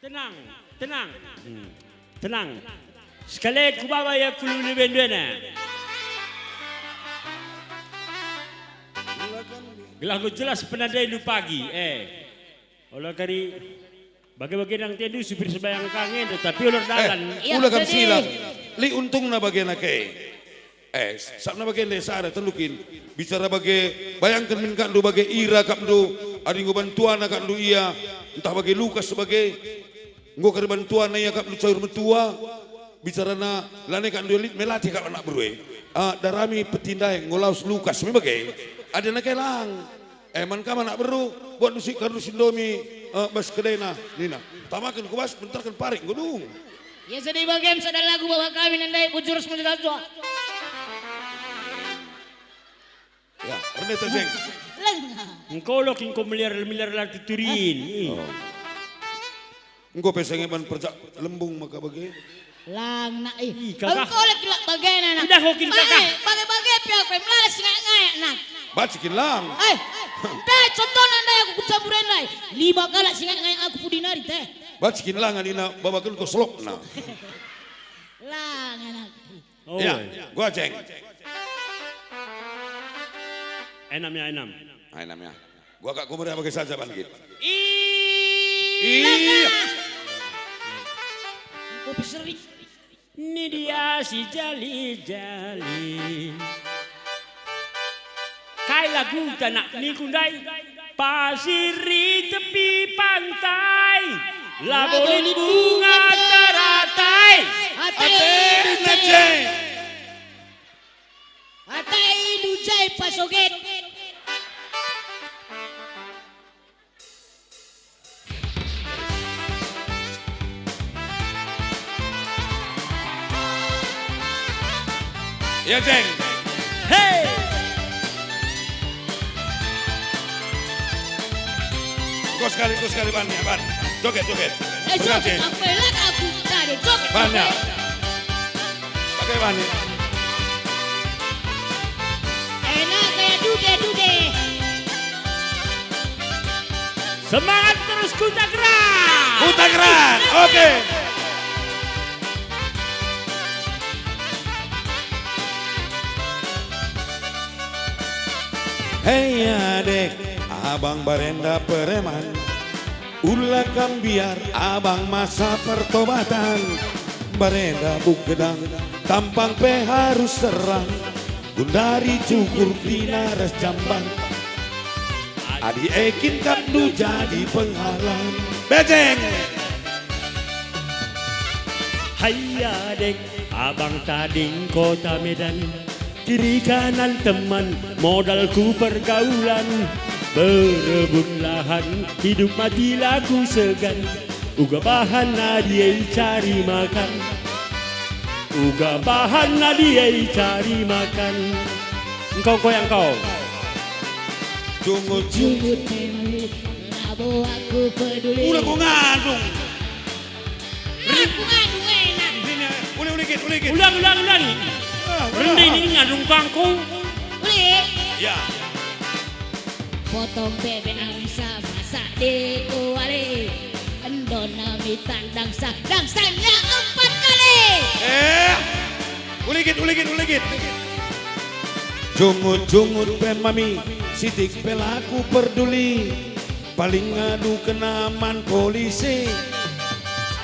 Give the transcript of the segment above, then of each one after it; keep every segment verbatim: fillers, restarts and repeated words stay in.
Tenang, tenang. Hmm. Tenang. Sekali ku baba ia kulu lebe nduena. Gelah ku jelas penandai lu pagi, eh. Ola kari bage-bage nang tendu supir sebayang ka nge, tapi ular dalan. Eh, ula kam jadi silang. Lit untungna bagena ke. Eh, sabna bage ndai sada tendukin. Bicara bage, bayangken min kakndu bage ira kakndu, adi enggo bantuana kakndu ia, ntah bage Lukas bage, enggo kari bantuana ia kakndu caur metua, bicarana lane kakndu lit me latih kap anak beru e. Ah, darami peti ndai enggo lawes Lukas me bage. Adina ke lang. Eh, man kam anak beru, buat nusi kardus indomi, eh, bas kedena, nina. Tamaken ku bas, bentarken parik, enggo dung. Ya, jadi bagem sada lagu baba kami nandai bujur semuanya. Ya, rende tejeng. Lengah. Engko lo kin ko meliar-meliar la tuturin. Oh. Enggo pe sengeban perjak lembung maka bage. Lang nak, ih. Ih, kakak. Engko lek lak bagena nak. Idah ko kin kakak. Bage, bage-bage pe aku, melala si ngayak-ngayak nak. Baci kin lang. Eh, ndai contohna ndai aku kucaburen lai. Lima kalak si ngayak-ngayak aku pudi nari teh. Baci kin lang adina babaken ko selokna. Lang anak. Oh, ya, gua ceng. Enam ya, enam. Ah, enam ya. Gua agak kumeriah bagi saja bangkit. Iya. Kopi seri. Ni dia si jali-jali. Kai lagu tanak ni kundai? Pasir i tepi pantai. Labo lit bunga teratai. Ate, ate, ate. Ate indu jai pasoget. Ya, Ceng. Hei! Engko sekali, engko sekali, ban, ya, ban. Joget, joget. Eh, joget, apa lagi aku cari? Joget, ban, ya. Pakai ban, ya. Enak kayak dude-dude. Semangat terus Kuta Gerak. Kuta Gerak, oke. Hei adek, abang barenda preman. Ula kam biar abang masa pertobatan. Barenda buk gedang, tampang pe harus serang. Gundari cukur pina ras jambang. Adi ekin kakndu jadi penghalang. Beceng. Hai adek, abang tading kota Medan. Kiri kanan teman, modal ku pergaulan. Berebut lahan, hidup mati laku segan. Uga bahan adi e cari makan. Uga bahan adi e cari makan. Engkau, engkau yang kau. Jungut, jungut. Jungut memang labo aku peduli. Udah kau ngandung. Aku ngandung enak. Ini, uli, uli git, uli git. Ulang, ulang, ulang. Ah, ulang. Rende ini ngandung kangkung. Uli. Ya. Potong bebek angsa, masak di kuali. Endon nami tandang sa, dangsa nya empat kali. Eh, uligit, uligit, uligit. Jungut-jungut pe mami, sitik pe laku perduli. Paling ngadu kena man polisi.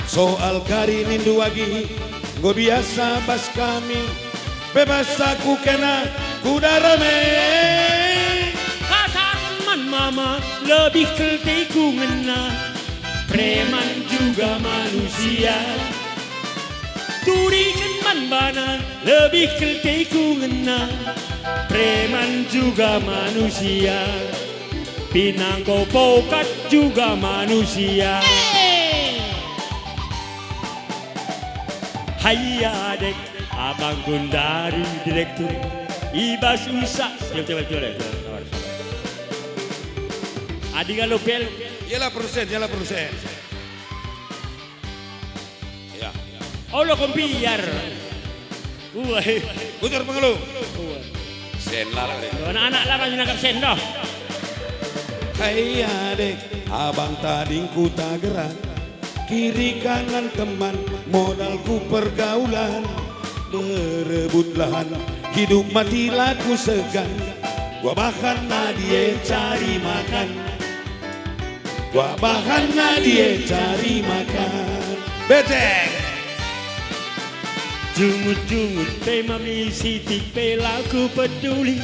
Soal kari nindu agi, enggo biasa bas kami. Bebas aku kena kuda rame. Kataken man mama, lebih kelteku ngena. Preman juga manusia. Turiken man bana, lebih kelteku ngena. Preman juga manusia. Pinangko pokat juga manusia. Hai adek, abang gundari direktur. I bas usak. Ya, coba, coba, coba, sabar, sabar. Adi ngalo pel. Ialah produsen, ialah produsen. Ya. Allah kompiar. Wah. Putar pengelu. Wah. Sen lah, deh. Anak-anak lah masih nangkap sen dah. Hai adek, abang tading kuta gerak. Kiri kanan teman, modal ku pergaulan. Berebut lahan, hidup mati la ku segan. Gua bahan nadie cari makan. Gua bahan nadie cari makan. Becek. Jungut-jungut pe mami sitik pe la ku peduli.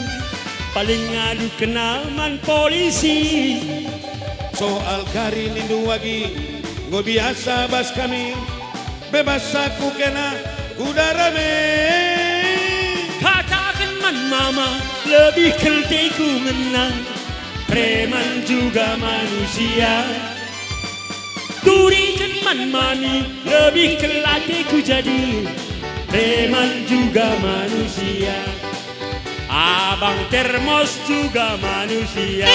Paling ngadu kena man polisi. Soal kari nindu wagi, enggo biasa bas kami. Bebas aku kena kuda rame. Kataken man mama, lebih kenteku ngena. Preman juga manusia. Turiken man mami, lebih kel ateku jadi. Preman juga manusia. Abang termos juga manusia.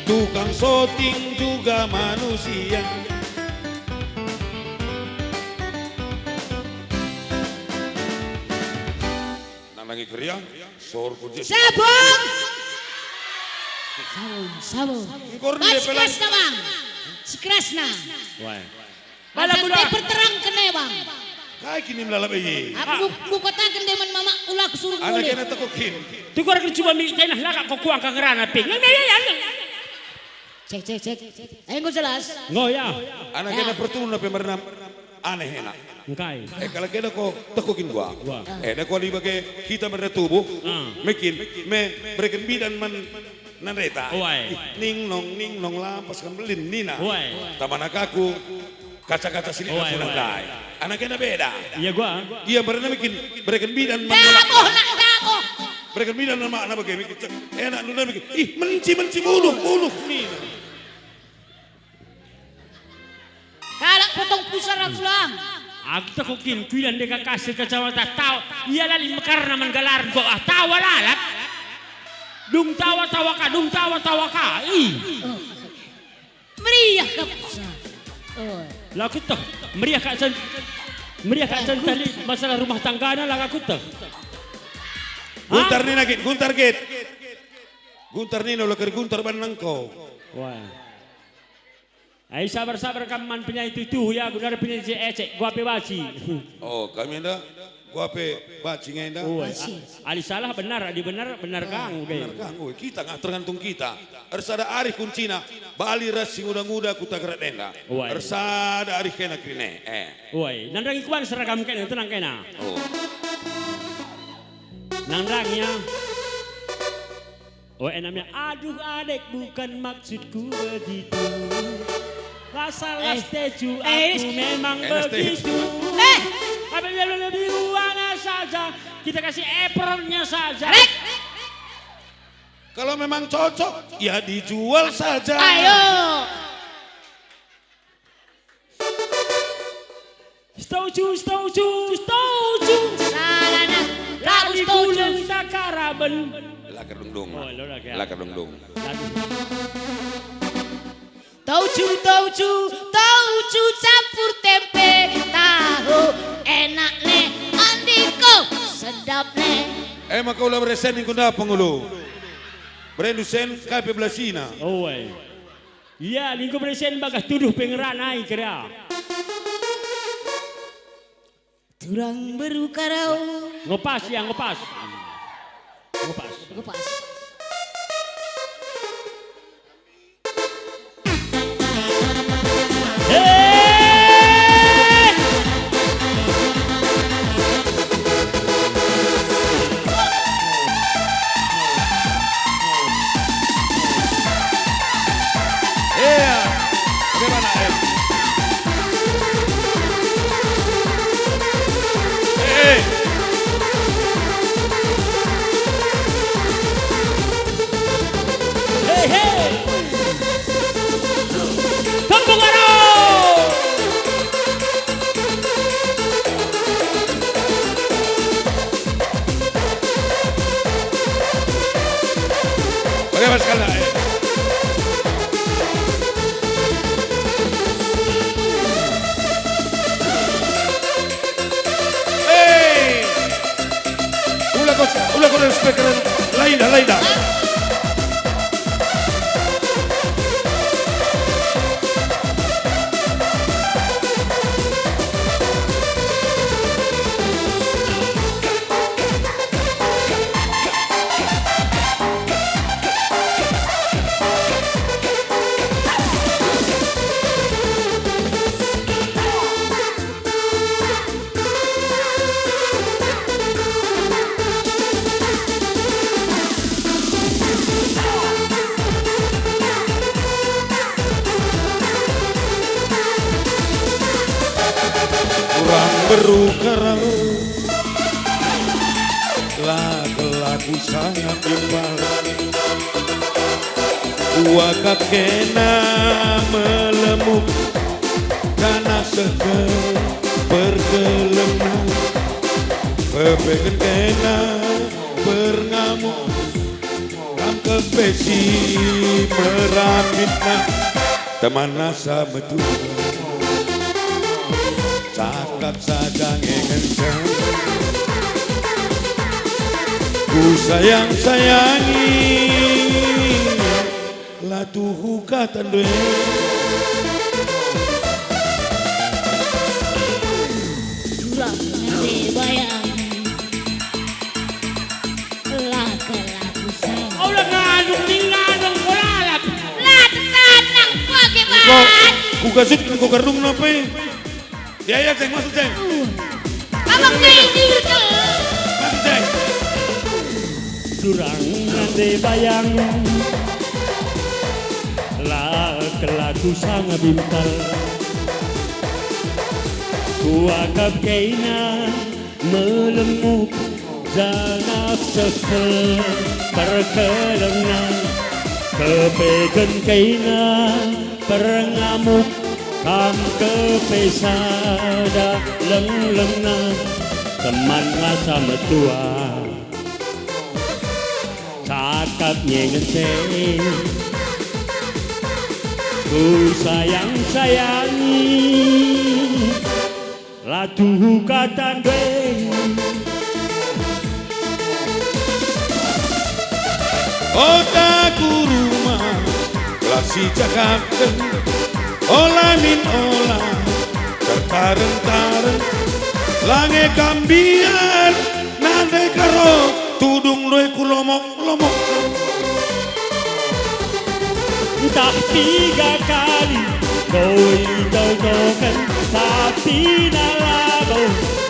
Tukang soting juga manusia. Nandangi keriang, sor kunci. Sabung. Sabung, sabung. Engkor Bang, dia si pelan. Kerasna, Bang. Si kerasna. Wah. Bala Macam kuda. Teh perterang kene, Bang. Kai kini melalap, eh. Aku bu-, bukataken demen mama, ula aku suruh Anak mulih. Kena teko kin. Tukur ke cuba mi tenah laka ko kuang ka ngerana pin. Cek, cek, cek. Eh, enggo jelas. Enggo, ya. Anak Ya. Kena pertuna pe mernam aneh enak. Engkai. Eh, kalau kena ko teko kin gua. Gua. Eh, dah kuali bage kita mernam tubuh. Ah. Mekin, me bereken bidan man Nandeta. Oi. Ih, ning nong, ning nong, lampas kan belin nina. Oi. Tamana kaku, kaca-kaca silit Oi, aku oi. Nandai. Anak kena beda. Iya gua. Iya, berena bikin, bereken bidan man Dabuh, nak dabuh. Bereken bidan man makna bage bikin cek. Enak nuna bikin. Ih, menci, menci, muluh, muluh nina. Kalak potong pusar aku lang. Aku teko kin, kuidan deka kasih kacamata tau. Ia lali mekarna man galaran kok, ah, tawa lalap. Dung tawa, tawa ka, dung tawa, tawa ka. Ih. Oh. Meriah ka pusar. Oh. Lah aku teh, meriah ka cen-, meriah ka Eh, cen tali masalah rumah tanggana lah aku teh. Guntar nina git, guntar git. Guntar nina ulah kari guntar ban nengko. Wah. Ai, sabar-sabar kam man penyanyi tuhu ya, guna penyanyi ecek, gua pe baci. Oh, kami enda, gua pe baci nge enda. Oh, Baci. A-, ali salah benar, adi benar, benar Ah, kang, oke. Benar kang, oh, kita nggak tergantung kita. Ersada arih kuncina, Bali ras si nguda-nguda kuta gerat enda. Oh, ai. Ersada arih kena kerine, eh. Oi, nandangi kuan seragam kena, tenang kena. Oh. Nandangi ya. Oh, enaknya, aduh adek, bukan maksudku begitu. Rasa Eh, las tecu eh, aku memang eh, las tecu. Begitu. Eh. Tapi dia lebih uangnya saja, kita kasih apronnya saja. Rek. Kalau memang cocok, ya dijual saja. Ayo. Setuju, setuju, setuju. Salana, lagu Tadi setuju. Gulung takaraben. Lakar dungdung. Oh, lo lagi, ya. Lakar dungdung. Lagu. Taucu, taucu, taucu campur tempe, tahu, enak ne, andiko, sedap ne. Eh, maka ula beresen ningku nda pengulu. Berendu sen, kai pe belasina. Oh, eh. Ia, ningku beresen bagah tuduh pengeran ai kera. Turang beru karau. Ngopas ya, ngopas. Ngopas. Ngopas. Hei! Iya. Bagaimana, eh? Eh. Hei, hei. Kampung Arau. Bagaimana sekarang, eh? Hei! Ula kau, ula kau dari speaker lain dah, lain dah. Bang beru kerel, la kelaku sangat imbal. Kuakap kena melemuk, janah seh perkelenna. Pepeken kena perngamuk, kam kepe si merambitna. Teman asa metua, cakap saja nge ngenca. Ku sayang-sayangi, la tuhu kata ndue. Turang nande bayang. La kelaku sama. Ola ngandung ni ngandung bolalap. La tetanang pake. Engko, ban. Kugasutken engko kardungna pe. Ya, ya, Ceng, masuk, Ceng. Abang Ceng. Masuk, Ceng. Turang nande bayang. La kelaku sanga bintal. Kuakap kena melemuk, janah seh perkelenna. Kepeken kena perngamuk, kam kepe sada lenglengna. Teman asa metua, cakap nge ngenca. Ku sayang-sayangi, la tuhu kata ndue. Ota ku rumah, la sicakapken, ola min ola tertaren-taren, la nge kam mbiar nande karo tudung ndue ku lomok. Lomok. Ntah piga kali enggo itotoken, tapi na labo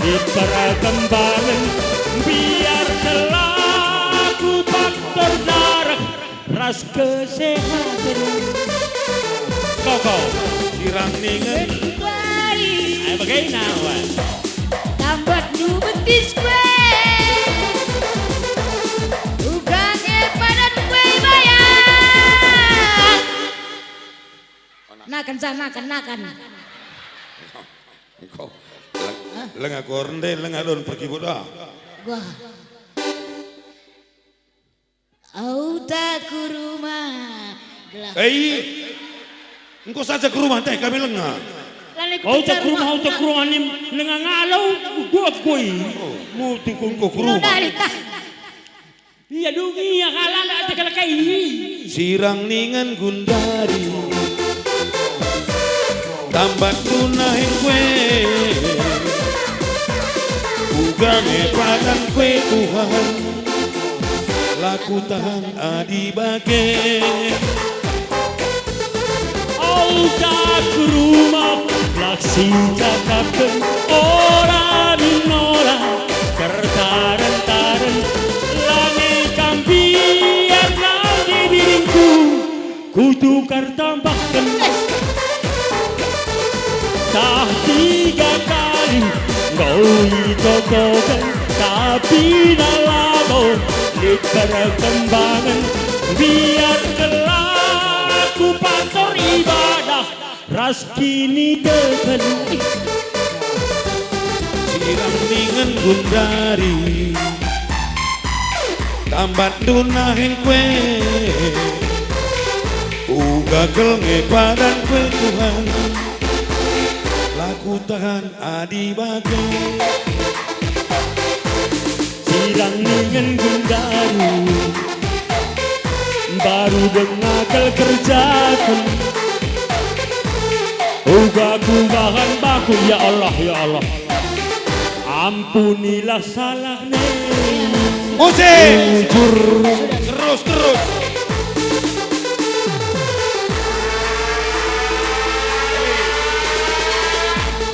lit perkembangen. Mbiar kelaku faktor darah ras kesehaten. Koko. Sirang ningen. Ayo, bagaina, wan. Tambatndu betis kue, uga nge padan kue bayang. Nakan, sa, nakan, nakan. Engko. Leng-, lenga kor nde, lenga don perkibut, ah. Wah. Auta ku rumah, gelah. Eh, engko saja ku rumah, teh kami lenga. Lanai ku Auta ku rumah, auta ku rumah, nim lenga ngalo, buat koi. Oh. Mutu ku engko ku rumah. Iya, dungi, ya, halal, ate kalakai. Sirang ningen gundari. Tambatndu nahen kue. Uga nge padan kue Tuhan. La kutahan adi bage. Auta ku rumah, la sicakapken, ola min ola, tertaren-taren, la nge kam mbiar nande biringku. Kutukar tambahken. Tah piga kali enggo itotoken, tapi na labo lit perkembangen. Mbiar kelaku pastor ibadah ras kiniteken. Sirang ningen gundari. Tambatndu nahen kue, uga kal nge padan kue Tuhan, la kutahan adi bage. Sirang ningen gundari, mbaru denga kal kerjaken, uga kubahan bangku, ya Allah, ya Allah. Ampunilah salahna. Musik. Bujur. Terus, terus.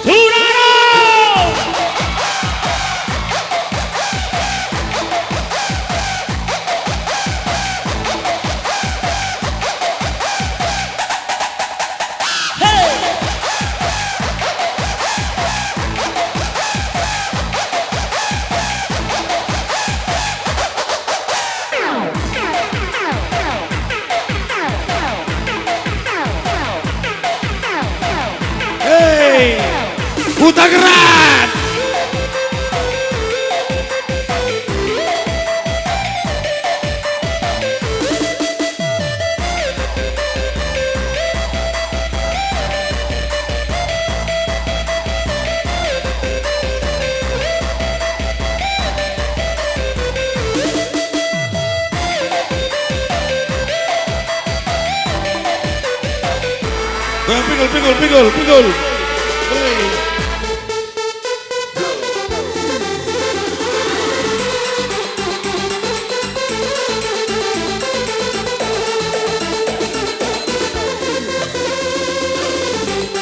Saudara. Hey! Huta Gerat. Goyang pikul, pikul, pikul, pikul. Hei.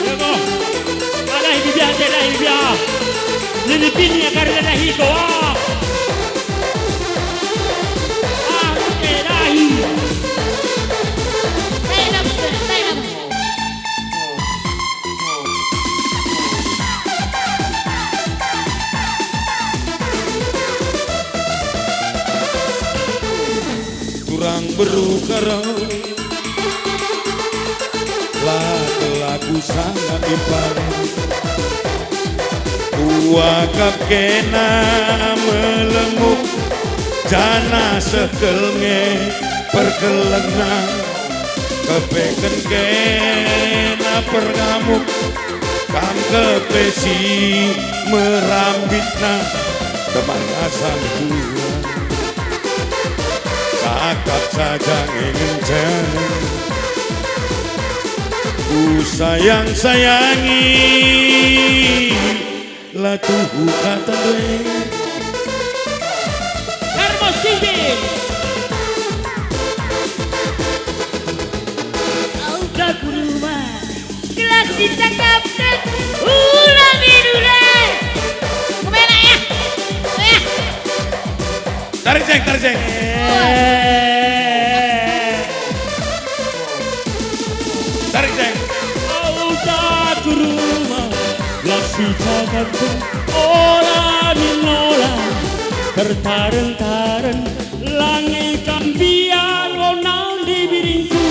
Ya, ko. Ada ibi biasa, ada ibi biasa. Nini pini ya, karena ada hiko, ah. Ah, oke, dahi. Stay up, stay up. Turang beru karo la kelaku sangat impar. Kuakap kena melemuk, janah seh kal nge perkelengna. Kepeken kena pergamuk, kam kepe si merambitna, teman asam tua. Cakap saja nge ngenca. Ku sayang-sayangi, la tuhu kata ndai. Hermos Sidik. Au ka ku rumah, gelah sicakapken, ulangi dulu. Kumena ya? Ya. Tarik, Ceng, tarik, Ceng. Eh. Tarik, Ceng. Au ka ku rumah, gelah sicakapken, ola min ola, tertaren-taren, lange kambiar lonang di biringku.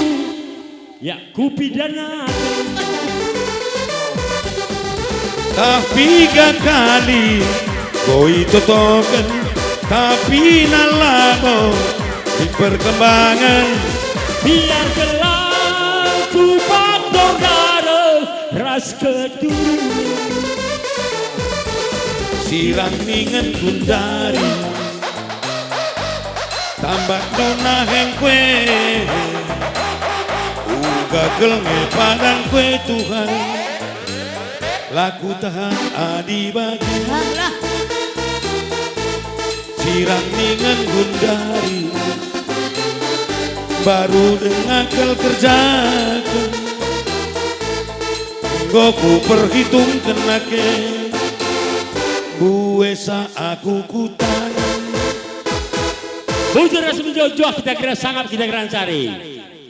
Ya, kupidanaken. Tah piga kali enggo itotoken, tapi na labo lit perkembangen. Biar gelah ku paktor dareh ras keturunen. Sirang ningen gundari. Tambak dona heng kue, uga kal nge padan kue Tuhan, la kutahan adi bagi. Alah. Sirang ningen gundari, baru denga kal kerjaken. Enggo kuperhitungken ake, buesa aku kutahan. Bujur ras mejuah-juah kita kira sangap kita kira ncari.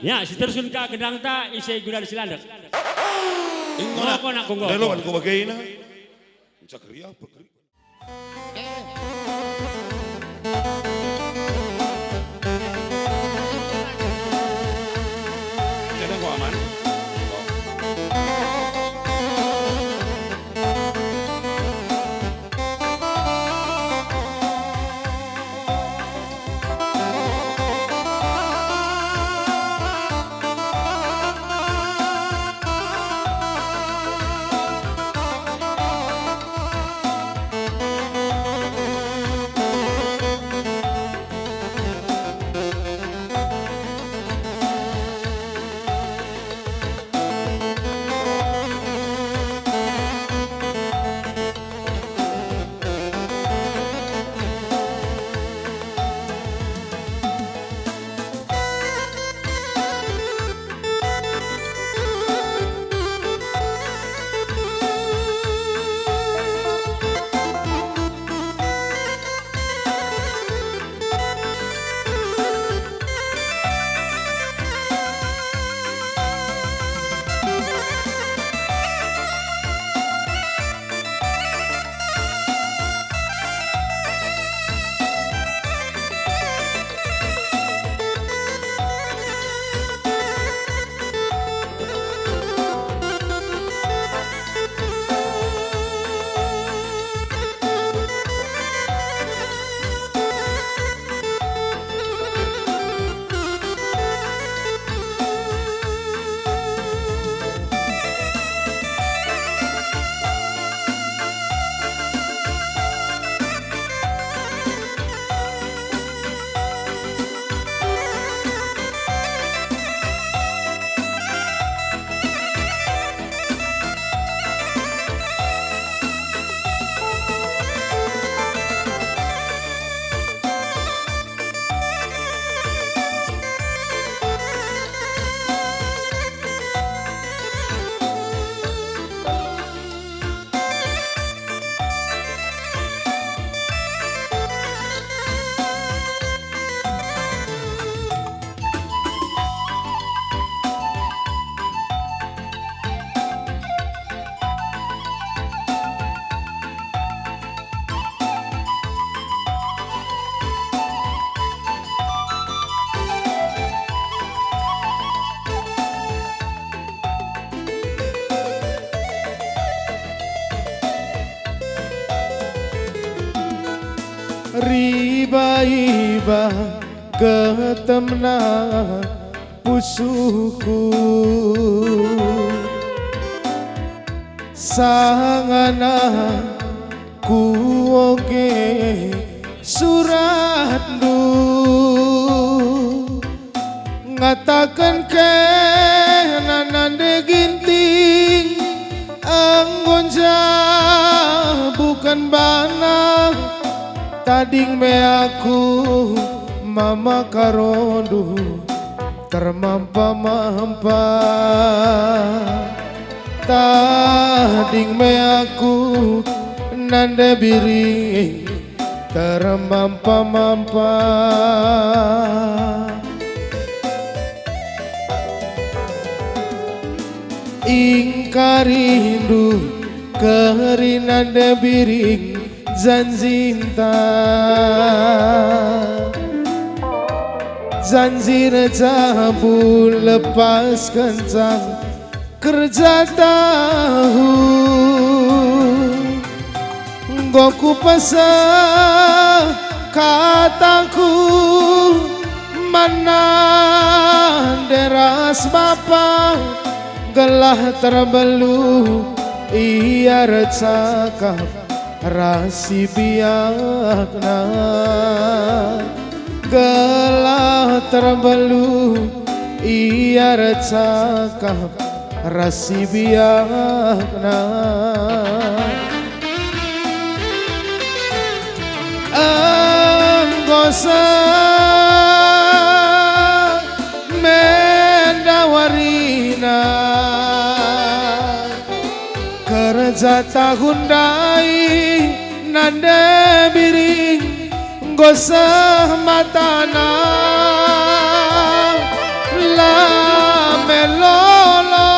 Ya, si tersun ka gendangta ise guna si landek. Enggo nak, enggo, enggo, enggo. Delo enggo bagena. Cakria pekri. Jadi enggo aman. Riba-iba getemna pusuhku, sangana kuoge suratndu. Ngataken kena nande Ginting, enggo njabuken bana, tading me aku mama karondu termampa-mampa. Tading me aku nande Biring termampa-mampa. Ingkarindu kerina nande Biring janjinta, janji rejabu lepasken cang kerja tahu. Enggo kupeseh kataku man nande ras bapa, gelah terbeluh ia ercakap ras si biakna, gelah terbeluh ia ercakap ras si biakna. Enggo seh menda warina, kerja tahu ndai nande Biring enggo seh matana, la melolo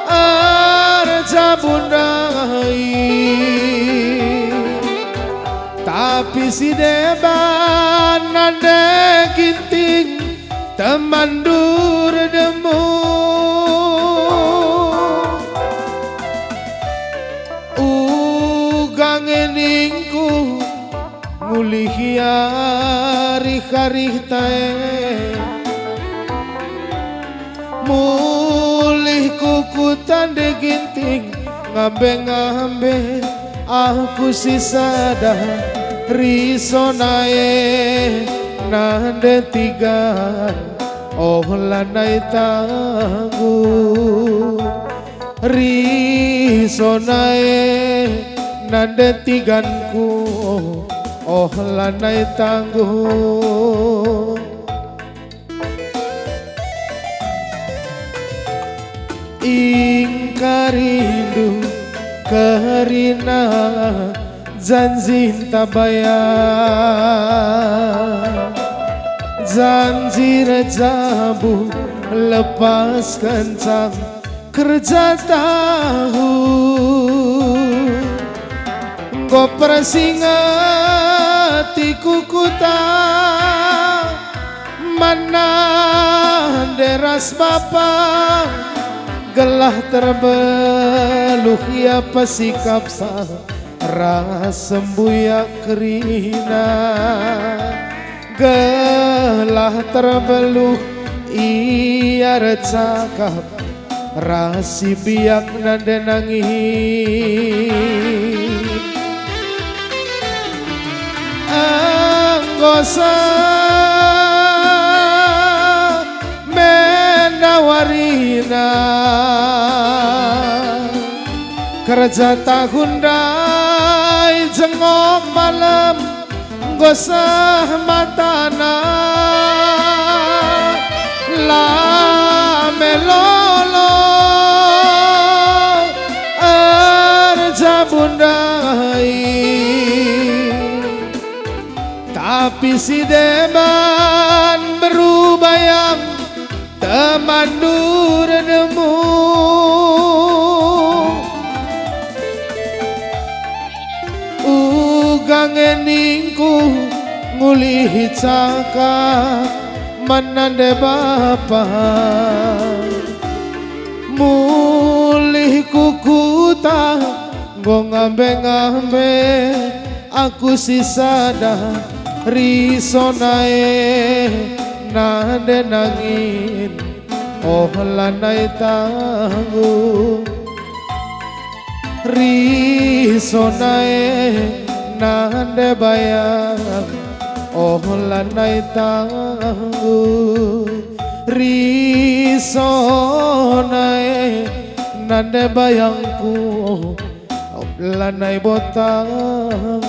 erjabu ndai. Tapi si deban nande Ginting, temanndu erdemu. Uga nge ningku ngulihi arih-arihta e. Mulihku ku tande Ginting, ngambe-ngambe aku si sada, risona e nande Tigan, oh lanai tangguh. Risona e nande Tiganku, oh lanai tangguh. Ingkarindu kerina janjinta bayak, janji rejabu lepasken cang kerja tahu. Enggo persingetiku kuta man nande ras bapa, gelah terbeluh ia pesikapsa ras sembuyak kerina, gelah terbeluh ia ercakap ras si biak nande nangin. Enggo seh menda warina, kerja tahu ndai jengok malem, enggo seh matana, la melolo erjabu ndai. Tapi si deban beru bayang, temanndu erdemu. Uga nge ningku ngulihi cakap man nande bapa. Mulihku kuta enggo ngambe-ngambe Aku si sada, risona e nande nangin, oh, lanai tanggung. Risona e nande bayang, oh, lanai tanggung. Risona e nande bayangku, lanai bo tanggung.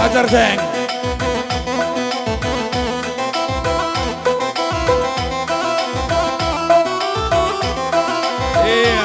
Ajar, Seng. Iya.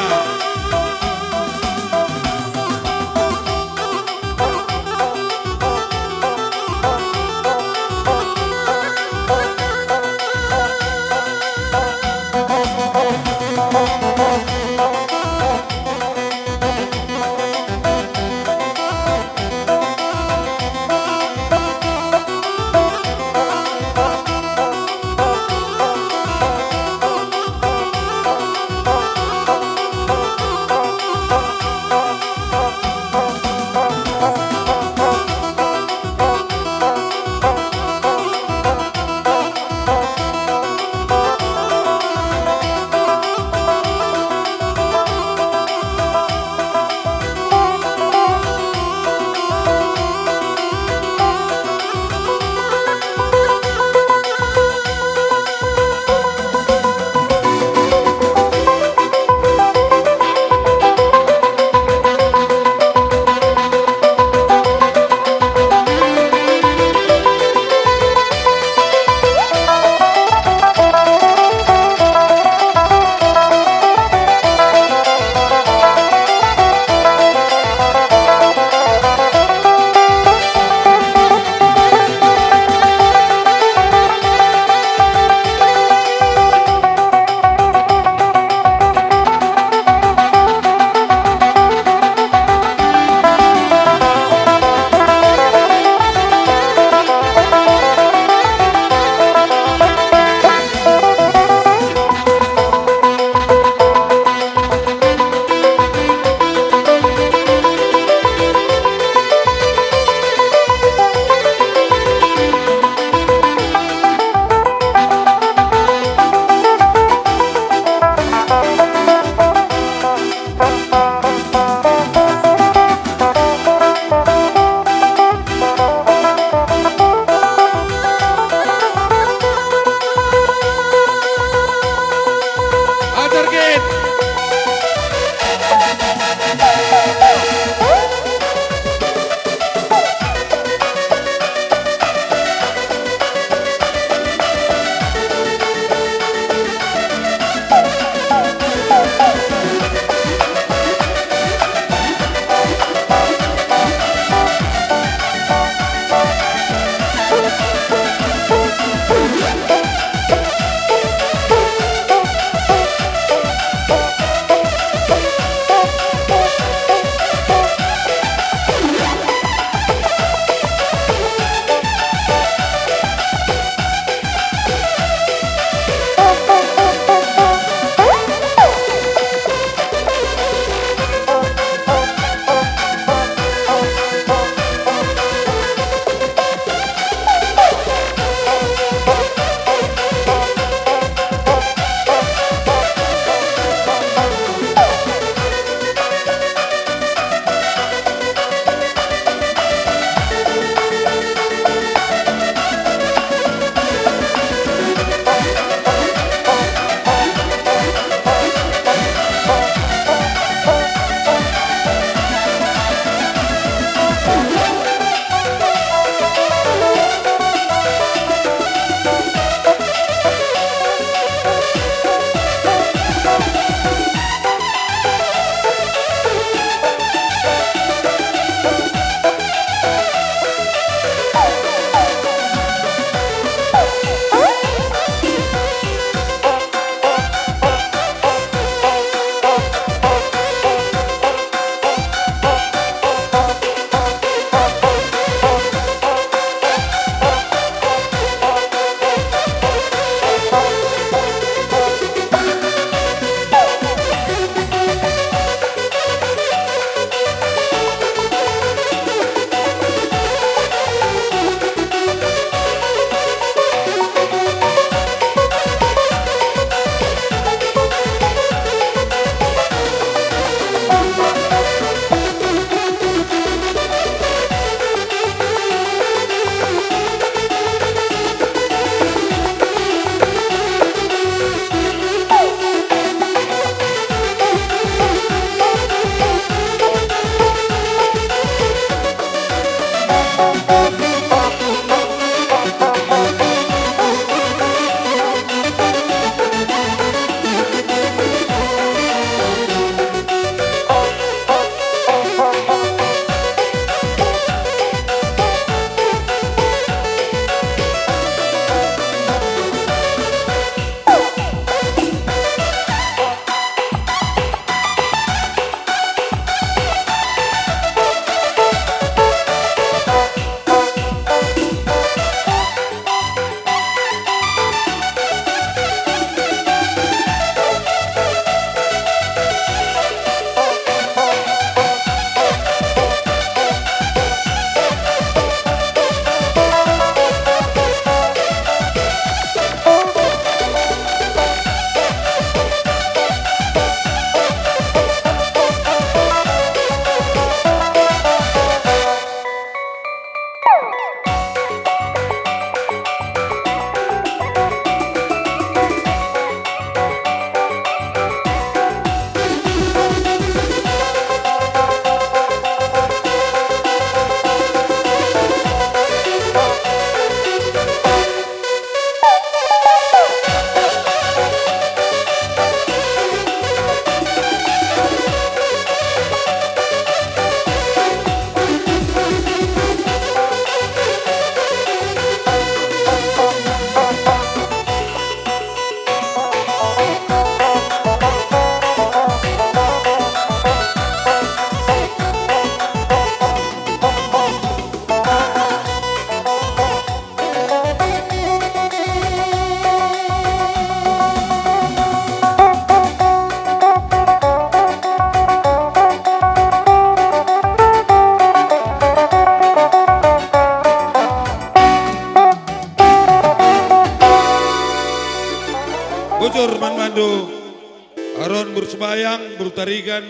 Aron, Bur Sembayang, Bur Tarigan,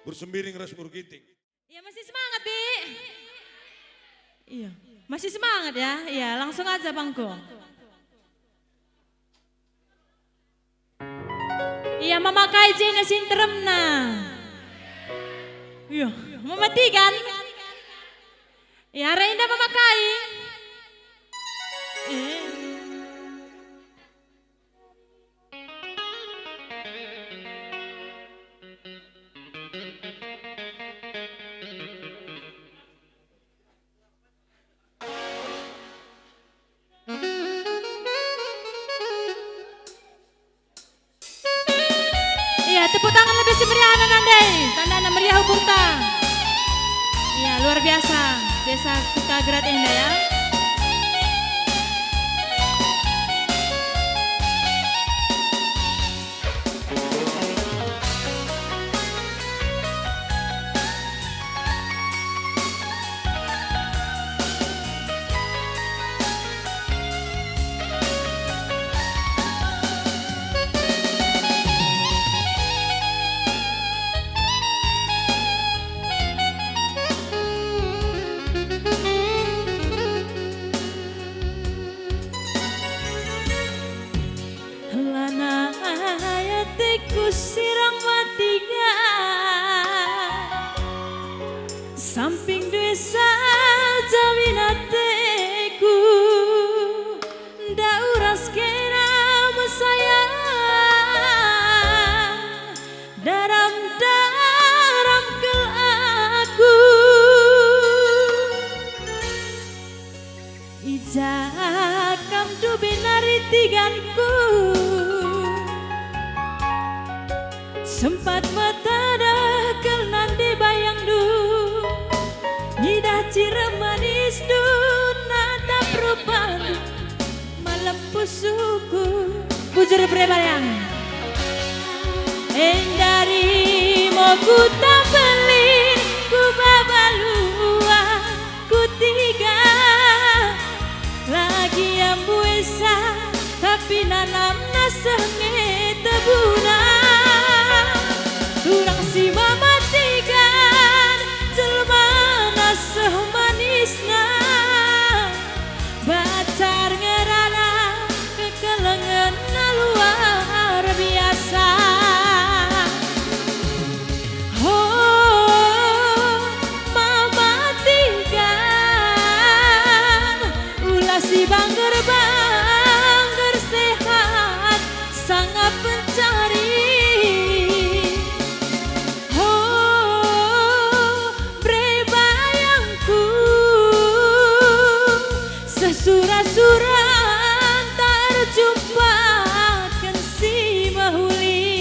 Bur Sembiring, ras Bur Ginting. Iya, masih semangat, Bi? Iya, masih semangat ya? Iya, langsung aja, Bangku. Iya, memakai je nge si nteremna. Iya, mematikan. Iya, arah indah memakai. Eh. Iya, tepuk tangan lebih semeriahna nandai. Tandana meriah ukurta. Iya, luar biasa. Desa Kuta Gerat enda ya. Lanai ateku sirang matiga, samping dua saja wina ateku, ndak uras kena mesayang, daram-daram kal aku. I ja kam ndube nari tiganku, sempat metedeh kal nande bayangndu, ngidah cirem manisndu natap rupandu, malem pusuhku. Bujur bere bayang. Endari mo Kuta Belin, ku baba luah. Kutiga lagi ambuesa, tapi nanamna seh nge tebuna. Turang si mamatikan, jelmana seh manisna, bacar ngerana, kekelengenna luar biasa. Ho, mamatikan, ula si bangger-bangger sehat, sangap pencari. Ho, bere bayangku, seh sura-sura ntar jumpaken si mehuli.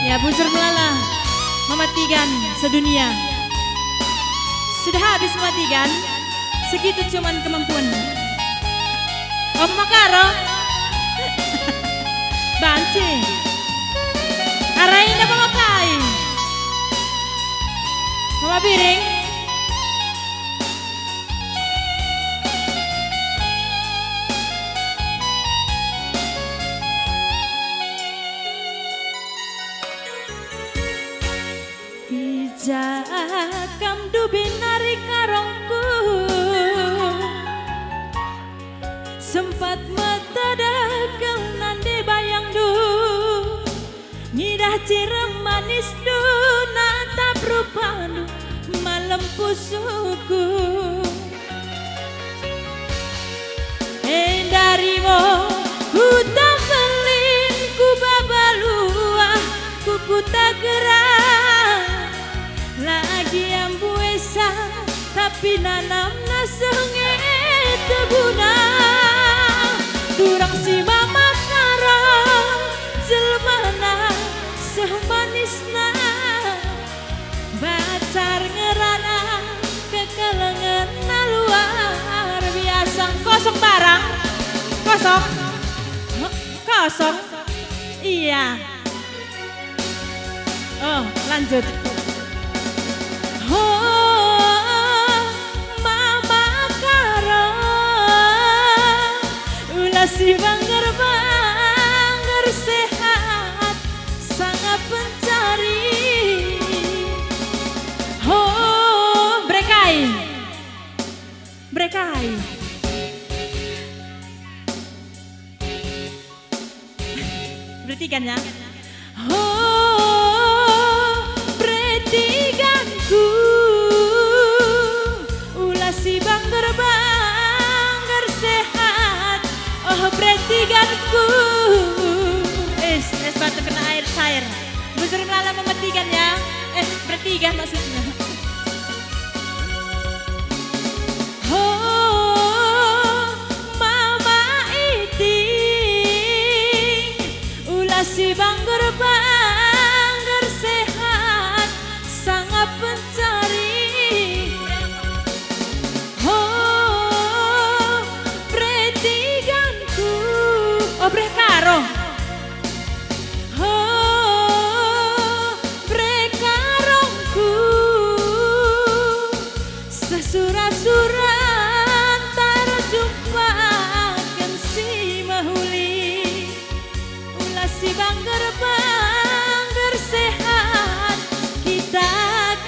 Ya, bujur melala, mematikan sedunia. Sudah habis mematikan, segitu cuman kemampuan. Om Makaro. Banci. Arai indah memakai. Mama Biring. I ja kam ndube nari karongku, sempat metedeh kal nande bayangndu, ngidah cirem manisndu natap rupandu, malem pusuhku. Endari mo Kuta Belin, ku baba luah, ku Kuta Gerat. Lagi ambuesa, tapi nanamna seh nge tebuna. Turang si mama karo, jelmana seh manisna. Bacar ngerana, kekelengenna luar biasa. Kosong barang. Kosong. Kosong. Iya. Oh, lanjut. Ho, mama karo. Si bangger-bangger sehat sanga pencari. Ho, berekai. Berekai. Berhentikan ya. Ho, perhentikanku, ula si bangger-bangger sehat, oh, perhentikanku. Eh, es batu kena air cair. Bujur melala mematikan ya. Eh, bertiga maksudnya. Ho, Mama Iting, ula si bangger-bangger sehat, sanga pencari. Ho, perhentikanku. Oh, bereh karo. Ho, bereh karongku, seh sura-sura ntar jumpaken si mehuli. Ula si bangger-bangger sehat kita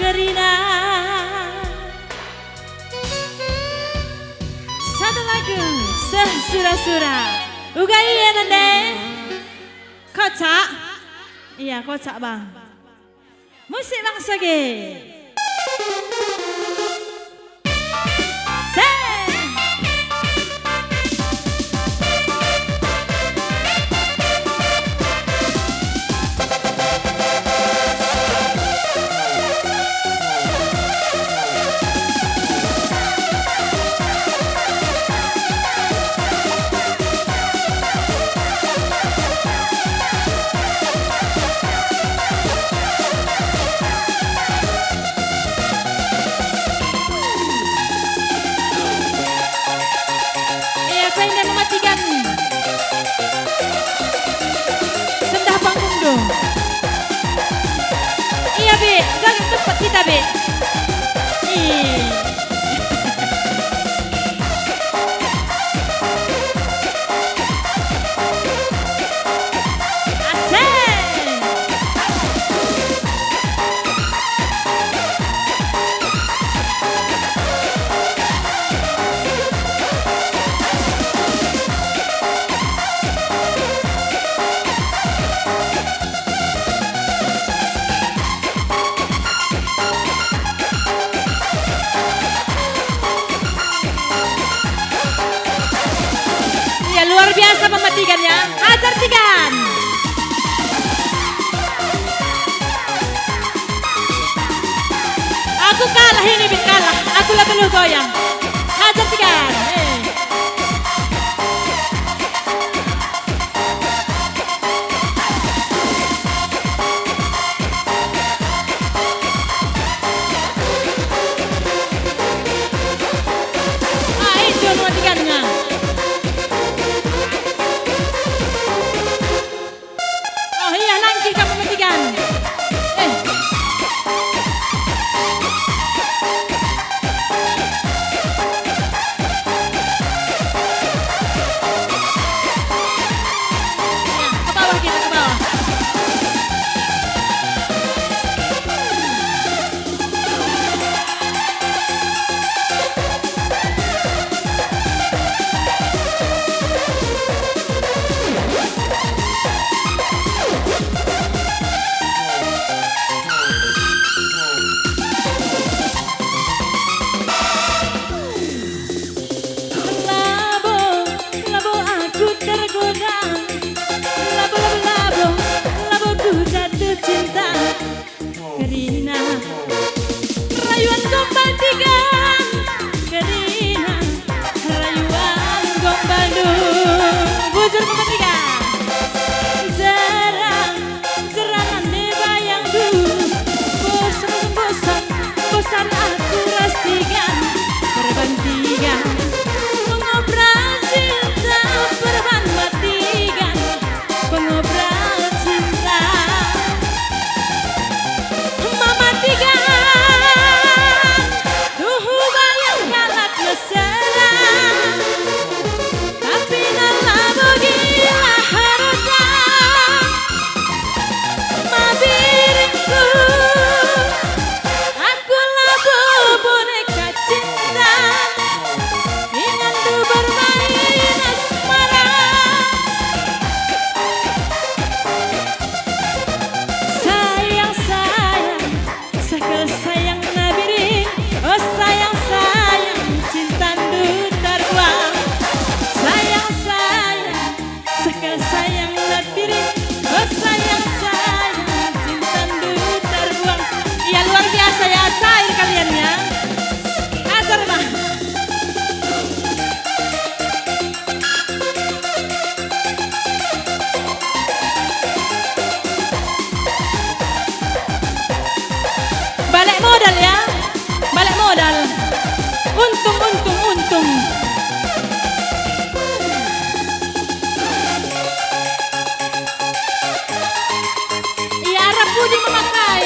kerina. Satu lagu, seh sura-sura. Uga ia nande? Kocak? Iya, kocak, Bang. Musik bangsa ge. Se. Ia, saya nda mematikan. Sendah panggung do. Ia, Be, jaga tempat kita, Be. Ih. Asik. Iya, luar biasa mematikan ya. Hajar Tigan. Aku kalah ini, Bit, kalah. Aku la beluh goyang. Hajar Tigan. Eh. Ah, itu mematikannya. Oh iya, nangkih kamu mematikan. Eh. Ke bawah kita, ke bawah. Labo, labo aku tergoda. Labo, labo, labo, labo ku jatuh cinta. Kerina rayuan Gombal Tigan, kerina rayuan Gombal Dua. Bujur Gombal Tigan. Jeran, jeran nande bayangndu. Bosan, bosan, bosan aku ras Tigan. Perban Tigan, pengobral cinta, perban matigan. Pengobral cinta. Mama Tigan, tuhu Dal. Untung, untung, untung. Ia arah pudi memakai.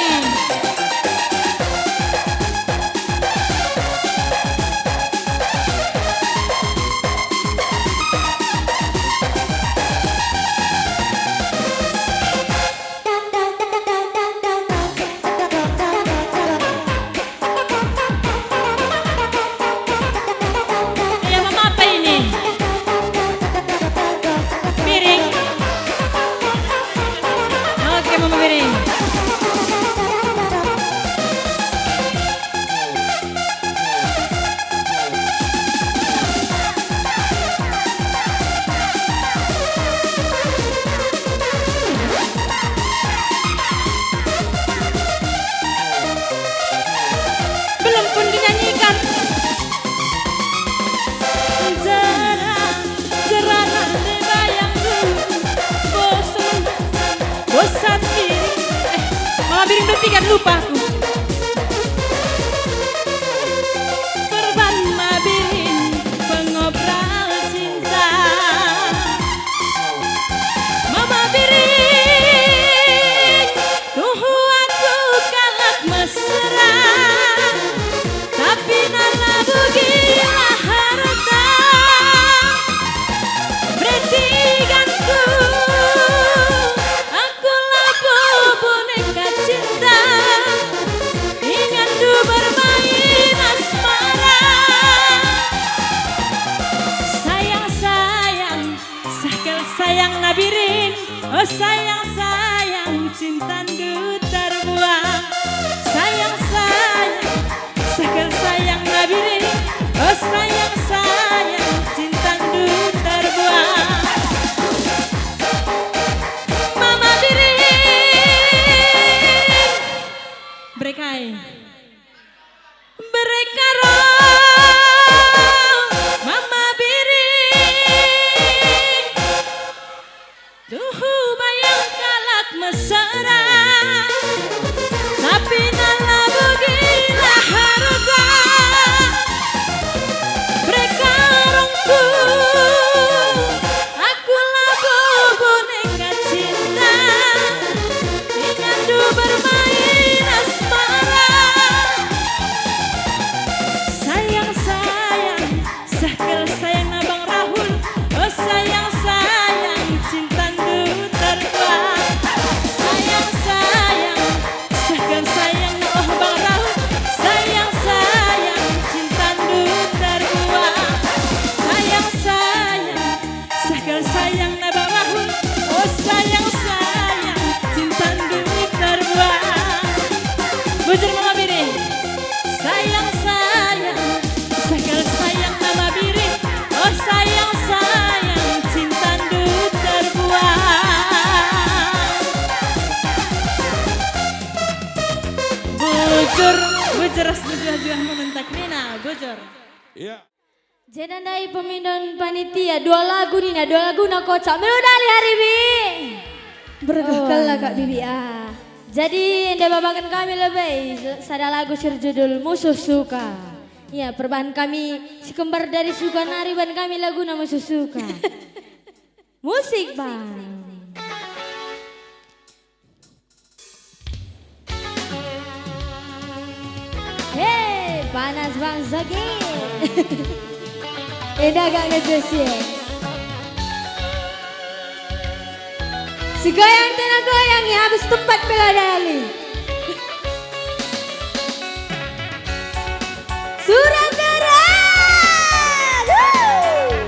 Ayo, Mama, apa ini? Piring. Oke, Mama, piring. Belum pun dinyanyikan. Jera, jera nande bayangndu. Bosen, bosan diri. Eh, Mama Biring bertiga, lupa aku. Perban Mabiring, pengobral cinta. Mama Biring, tuhu aku kalak mesra, tapi nala bugila harta. Bertiganku, aku labo boneka cinta. Ingandu bermain asmara. Sayang, sayang, sahkel sayang Mabiring. Oh, sayang, sayang, cintandu terbuang. Sayang, sayang, sahkel sayang Mabiring. Oh, sayang, sayang, cintandu terbuang. Mama Biring. Berekai. Berekaro, Mama Biring. Tuhu bayang kalak mesera, tapi nala bugila harga. Berekarongku, aku labo boneka cinta, ingandu bermain asmara. Sayang, sayang, sahkel sayang Abang Rahul. Oh, sayang, sayang, cintandu terbuang. Sayang, sayang, sahkel sayang, oh, Bang Rahul. Sayang, sayang, cintandu terbuang. Sayang, sayang, sahkel sayang Abang Rahul. Oh, sayang, sayang, cintandu terbuang. Bujur Mama Biring. Sayang, sayang, sahkel sayang Mama Biring. Oh, sayang, sayang, cintandu terbuang. Bujur, bujur ras mejuah-juah mementak nina, bujur. Iya. Jenda ndai pemindon panitia, dua lagu nina, dua laguna kocak. Melu dali hari bi. Bergah kal lah, Kak Bibi, ah. Jadi, enda babaken kami lebe sada lagu si erjudul Musuh Suka. Iya, perbahan kami si kembar dari Suka nari, ban kami laguna Musuh Suka. Musik, Bang. Hei, panas Bang Zagin. Enda gak ngejes ya. Si goyang tena goyang ya, habis tempat bela dali. Sura Keran! Wuh!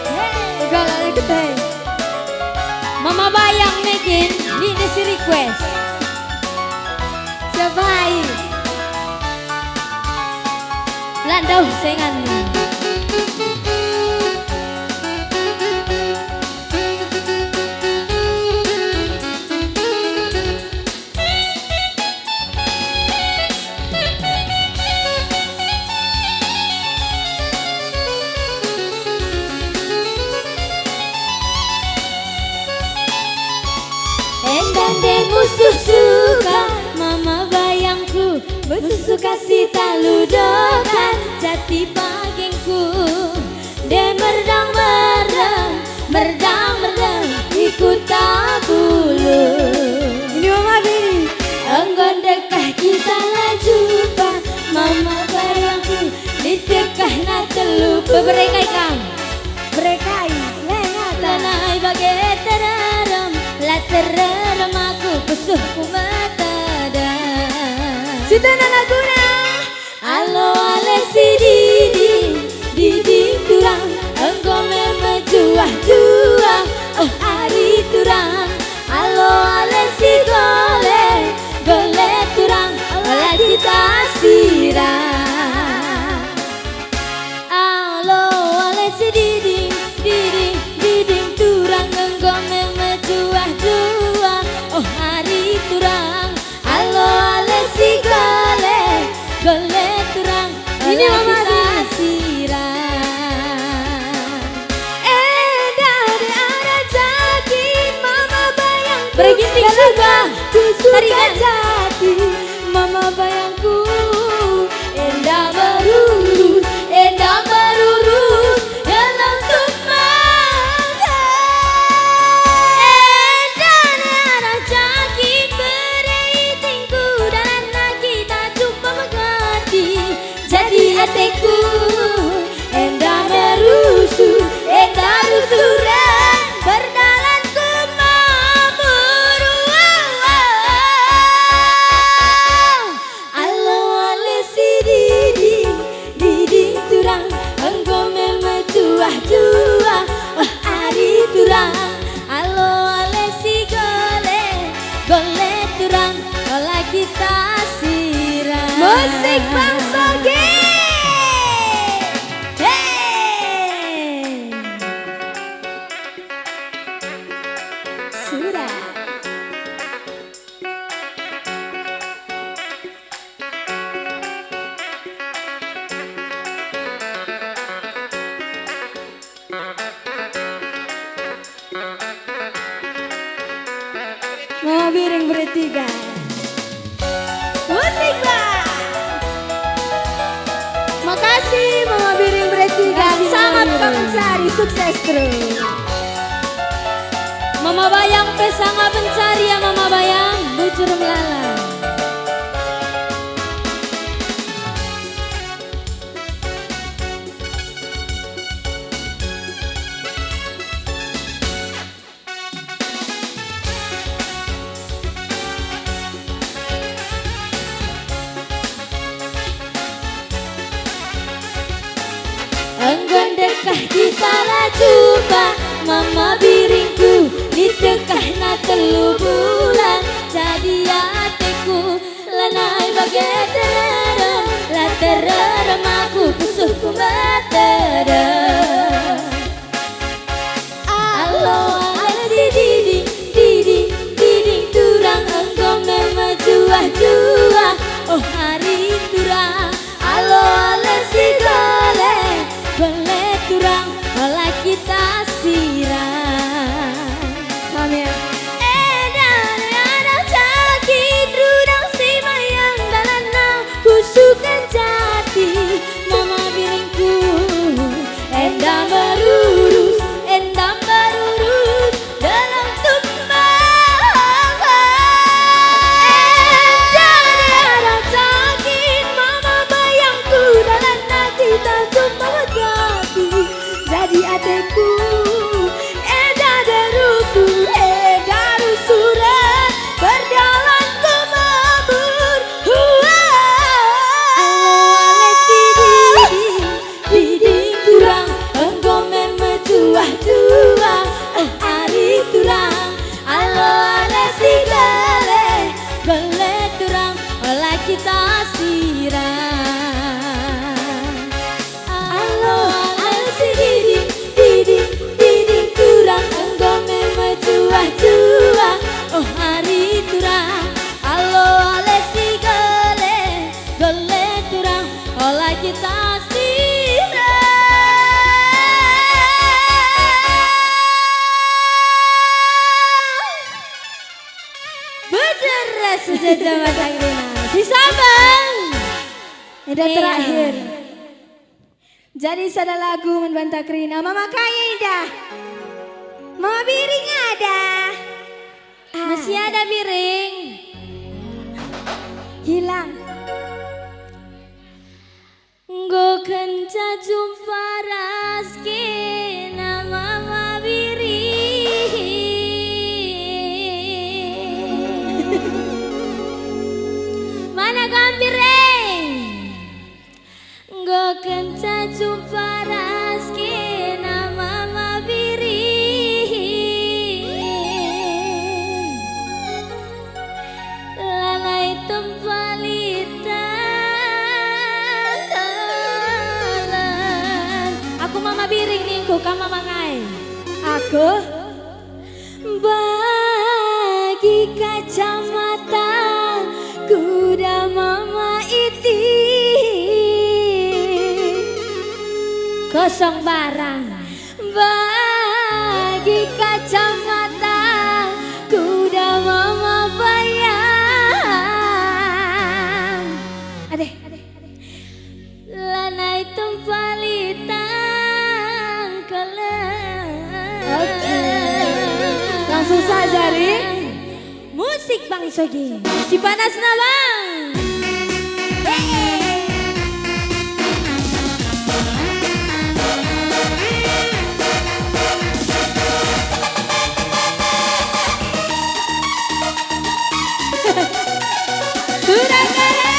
He, galak deket, he. Mama Bayang nai kin, nina si request. Sebai. Landau sengan. Musuh suka mama bayangku, musuh suka si talu dokan, jati bagengku. De merdang-merdang, merdang-merdang i Kuta Bulu. Ini Mama Bini. Enggo ndekah kita la jumpa, mama bayangku, lit dekahna telu. Beberekai kam. Berekai, lengata. Lanai bage tererem, la tererem aku, pusuhku metedem. Sitena laguna. Alo ale si diding, diding turang, enggo me mejuah-juah, oh ari turang. Alo ale si gole, gole turang, la kita sirang. Alo ale si diding, diding, diding turang, enggo me mejuah-juah, oh ari turang. Alo ale si gole, gole turang, ini la Mama kita Dini. Sirang. Enda de arah jaki, mama bayangku. Berginting dalam suka. Waktu suka taringan. Jati, mama bayangku. Enda merurus, enda merurus, dalam tuk mangga. Enda ne arah jaki bere itingku, dalanna kita jumpa megati. Jadi ateku, enda merusu, enda rusuren, berdalanku mamur. Alo ale si diding, diding turang, enggo me mejuah-juah, oh ari turang. Alo ale si gole, gole turang, ola kita sirang. Musik Bang Sogi. Hey. Sudah. Mama Biring bertiga. Musik, Bang. Makasih, Mama Biring bertiga. Makasih, Mama Biring. Sangat kami cari. Sukses terus. Mama Bayang pe sanga pencari ya, Mama Bayang, bujur melala. Enggo ndekah kita la jumpa, Mama Biringku, lit dekahna telu bulan, jadi ateku lanai bage tererem, la tererem aku pusuhku metedem. Alo ale si diding, diding, diding turang enggo me mejuah-juah, oh ari turang. Alo ale si gole, gole turang, ola kita Sama Takrina. Si sambung. Enda iya. Terakhir. Jadi sada lagu man banta kerina, Mama Kai enda. Mama Biring ada. Ah. Masih ada Biring. Hilang. Enggo kenca jumpa ras kena Mama Biring. Mana kam Biring? Enggo kenca jumpa ras kena Mama Biring. Lanai tempa litang kalen. Aku Mama Biring ningku, kam Mama Kai. Aku. Bagi kacamata kuda Mama Iti. Kosong barang. Bagi kacamata kuda Mama Bayang. Adeh. Lanai tempa litang kelen. Oke. Langsung saja, Ri. Musik Bang Sogi. Si panasna, Bang. Hehe. Kurang keren.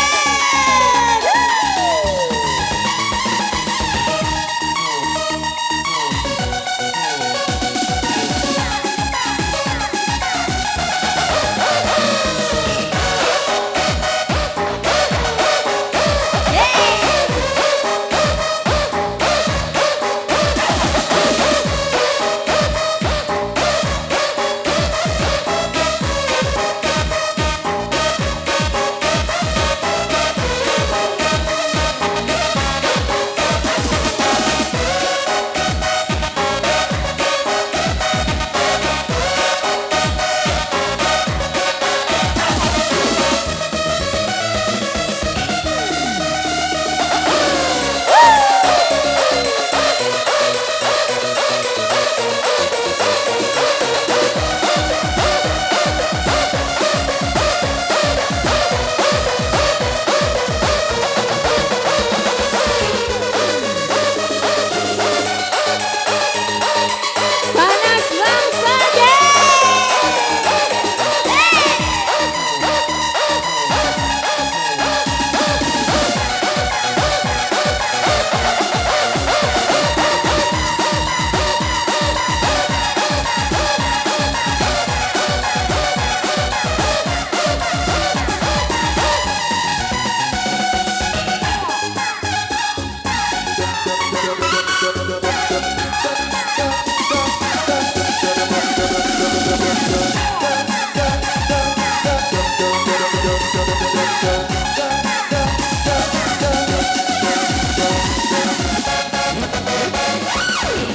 Panas bangsa, geng!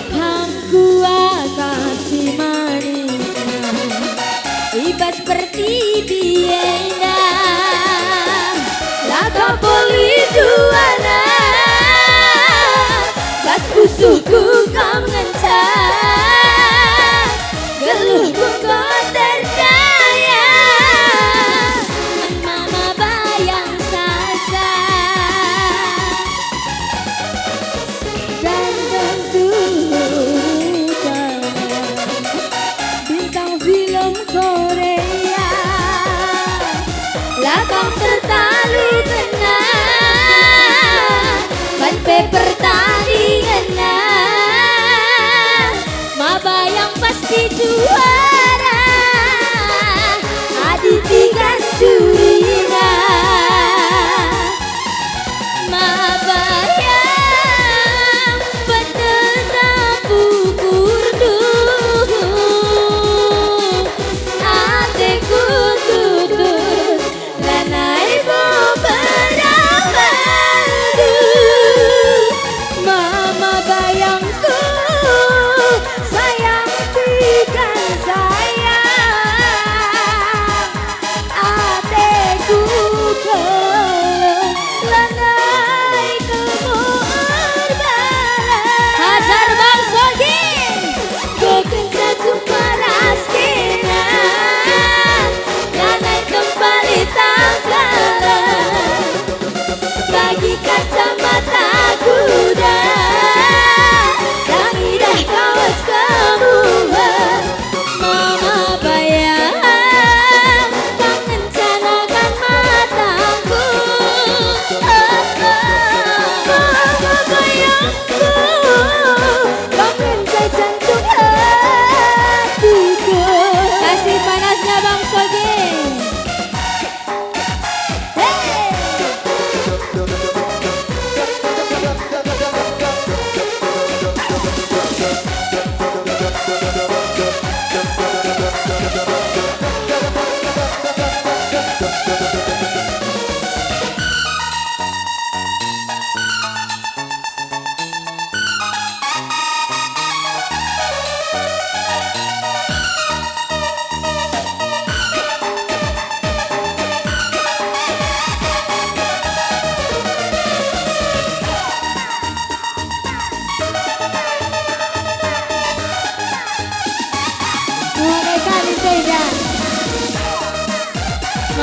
Kam kuakap si manisna i bas pertibi enda, la kam poli duana, bas pusuhku kam ngenca, geluhku enggo terkaya, man Mama Bayang saja. Dan tentu bintang film Korea, la kam tertalu kena, ban pe pertandingenna.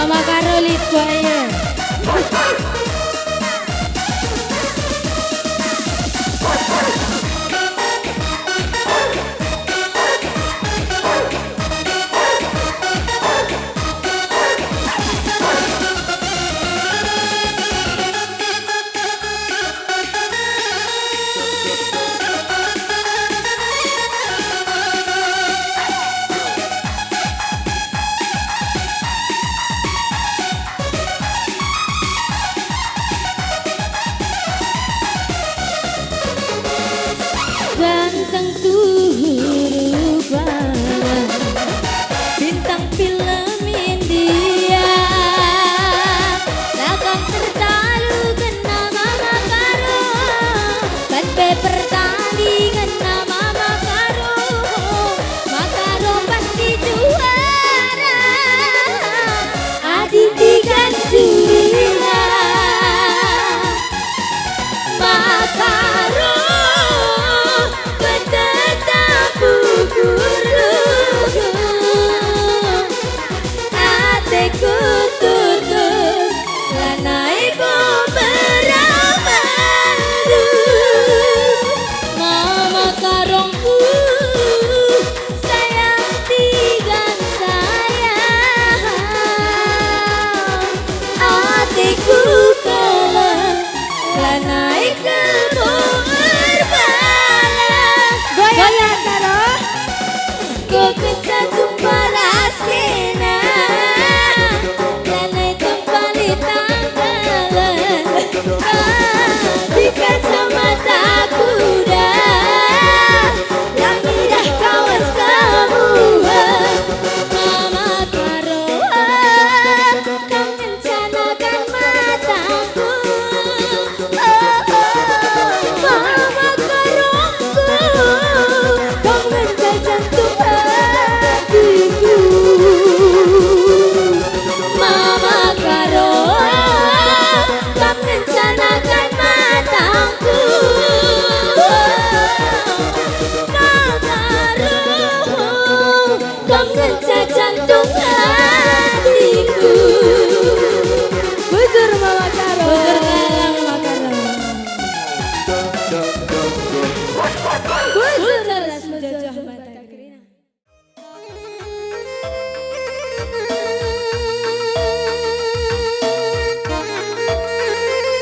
Makaro lit choir. Ganteng tuhu rupana, bintang film India. Daging tertalu kena Mama Karo, ban pe pertandingenna Mama Karo, Makaro pasti juara. Adi tigan jurina, Makaro, betetap ukurku. Ateku tutus, lanai bo meramalus. Mama Karongku, sayang tigan sayang. Ateku keleng, lanai kebo erbalang. Goyang, Karo. Enggo kenca jumpa ras kena, lanai tempa lit tangkalan. Di kacamata kuda, la ngidah kawas kemuhen. Mama Karo, kam ngencanaken matangku. Oh, oh, Mama Karongku, kam ngenca jantung hatiku. Mama Karo, kam ngencanaken matangku. Mama Karo, kam ngenca jantung hatiku. Bujur Mama Karo. Bujur galang Mama Karo. Bujur ras menjajah mata kerina.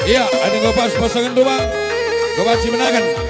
Iya, adi enggo pas pasangen rumah, enggo banci menaken.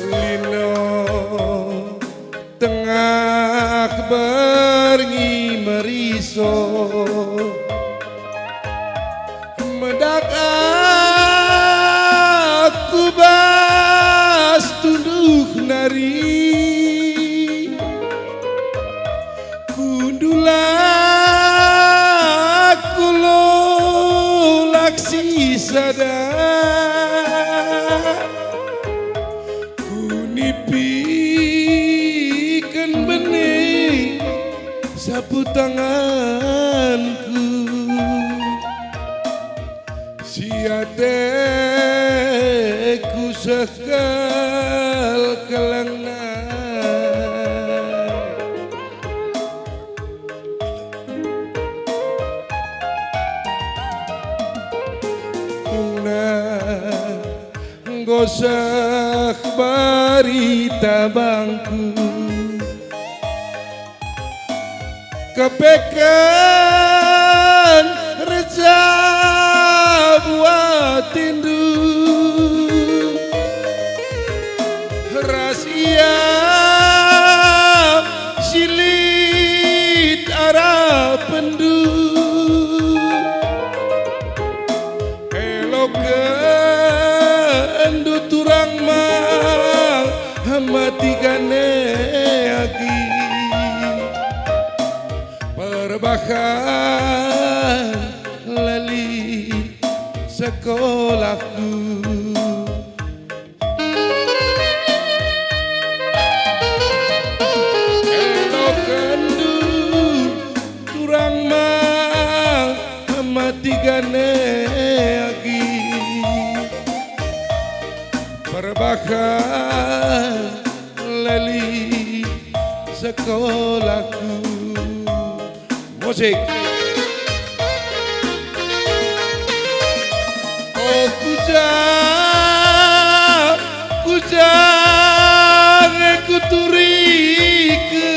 Lino tengah berngi meriso. Medak aku bas tunduh nari, kundul aku lulak sisada. Kunipiken benih sapu tanganku, si ateku seh kal kelengna. Nggoseh barita bangku, kepeken rejap atindu, ras ia si lit arapenndu. Elokenndu turang ma mati gane agi. Perbahan lali sekolahku. Elokenndu turang ma mati gane agi. Perbahan lali sekolahku. Musik. Oh, kuja, kuja nge kuturiken.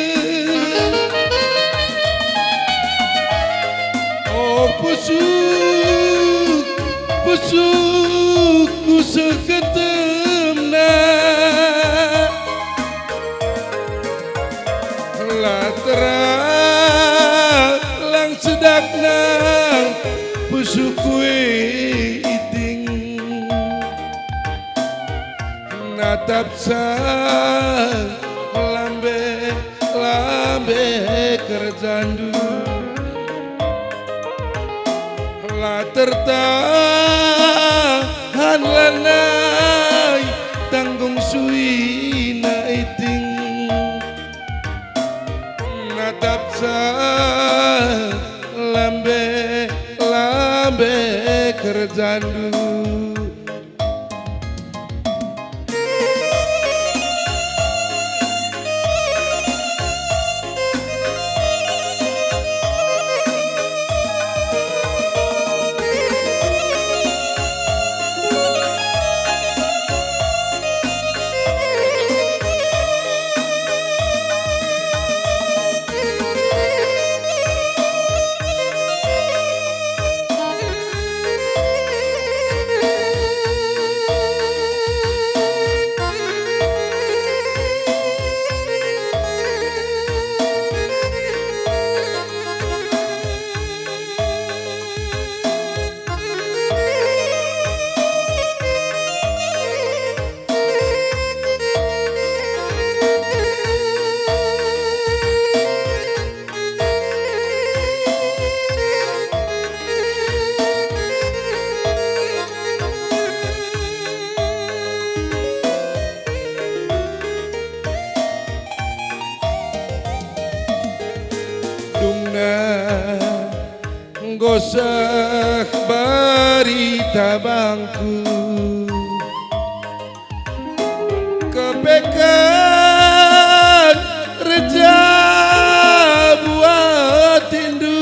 Oh, pusuk, pusukku seketemna. La terang lang sedakna pusukku iting. Natap sang lambe-lambe kerjandu. La tertahan lanai tanggung suina iting. Natap sang lambe-lambe kerjandu. Dungna nggoseh barita bangku. Kepeken rejap atindu,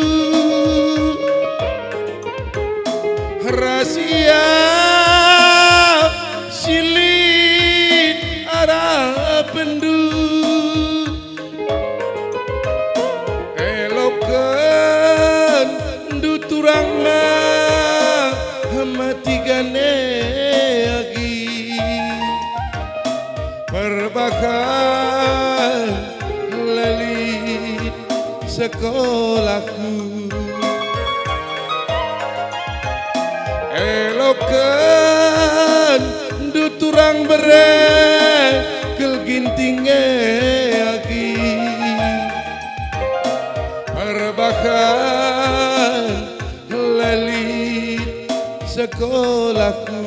ras ia si lit arapenndu. Elokenndu turang ma mati gane agi. Perbahan la lit sekolahku. Elokenndu turang bere kal Ginting e agi. Perbahan la lit sekolahku.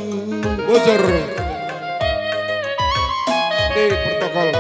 Bocor di protokol.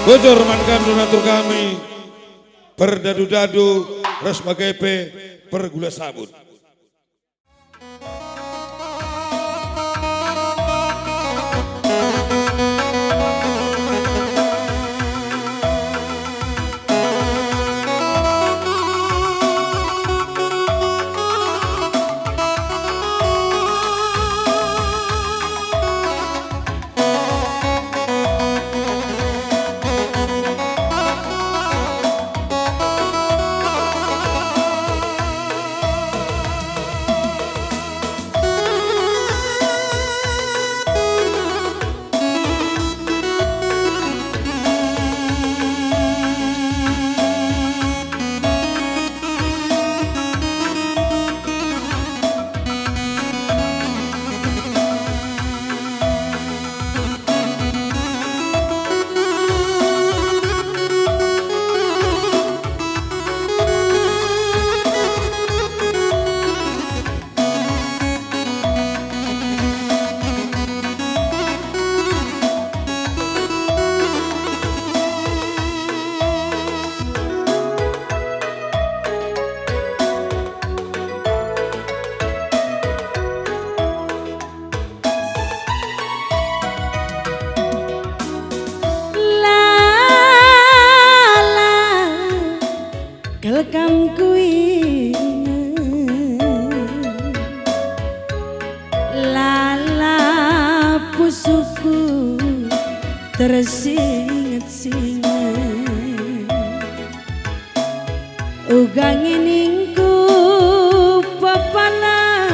Bujur man kam donatur kami, perdadu-dadu ras bage pe pergula sabut. Lala kal kam kuinget, lala pusuhku tersinget-singet. Uga nge ningku pepala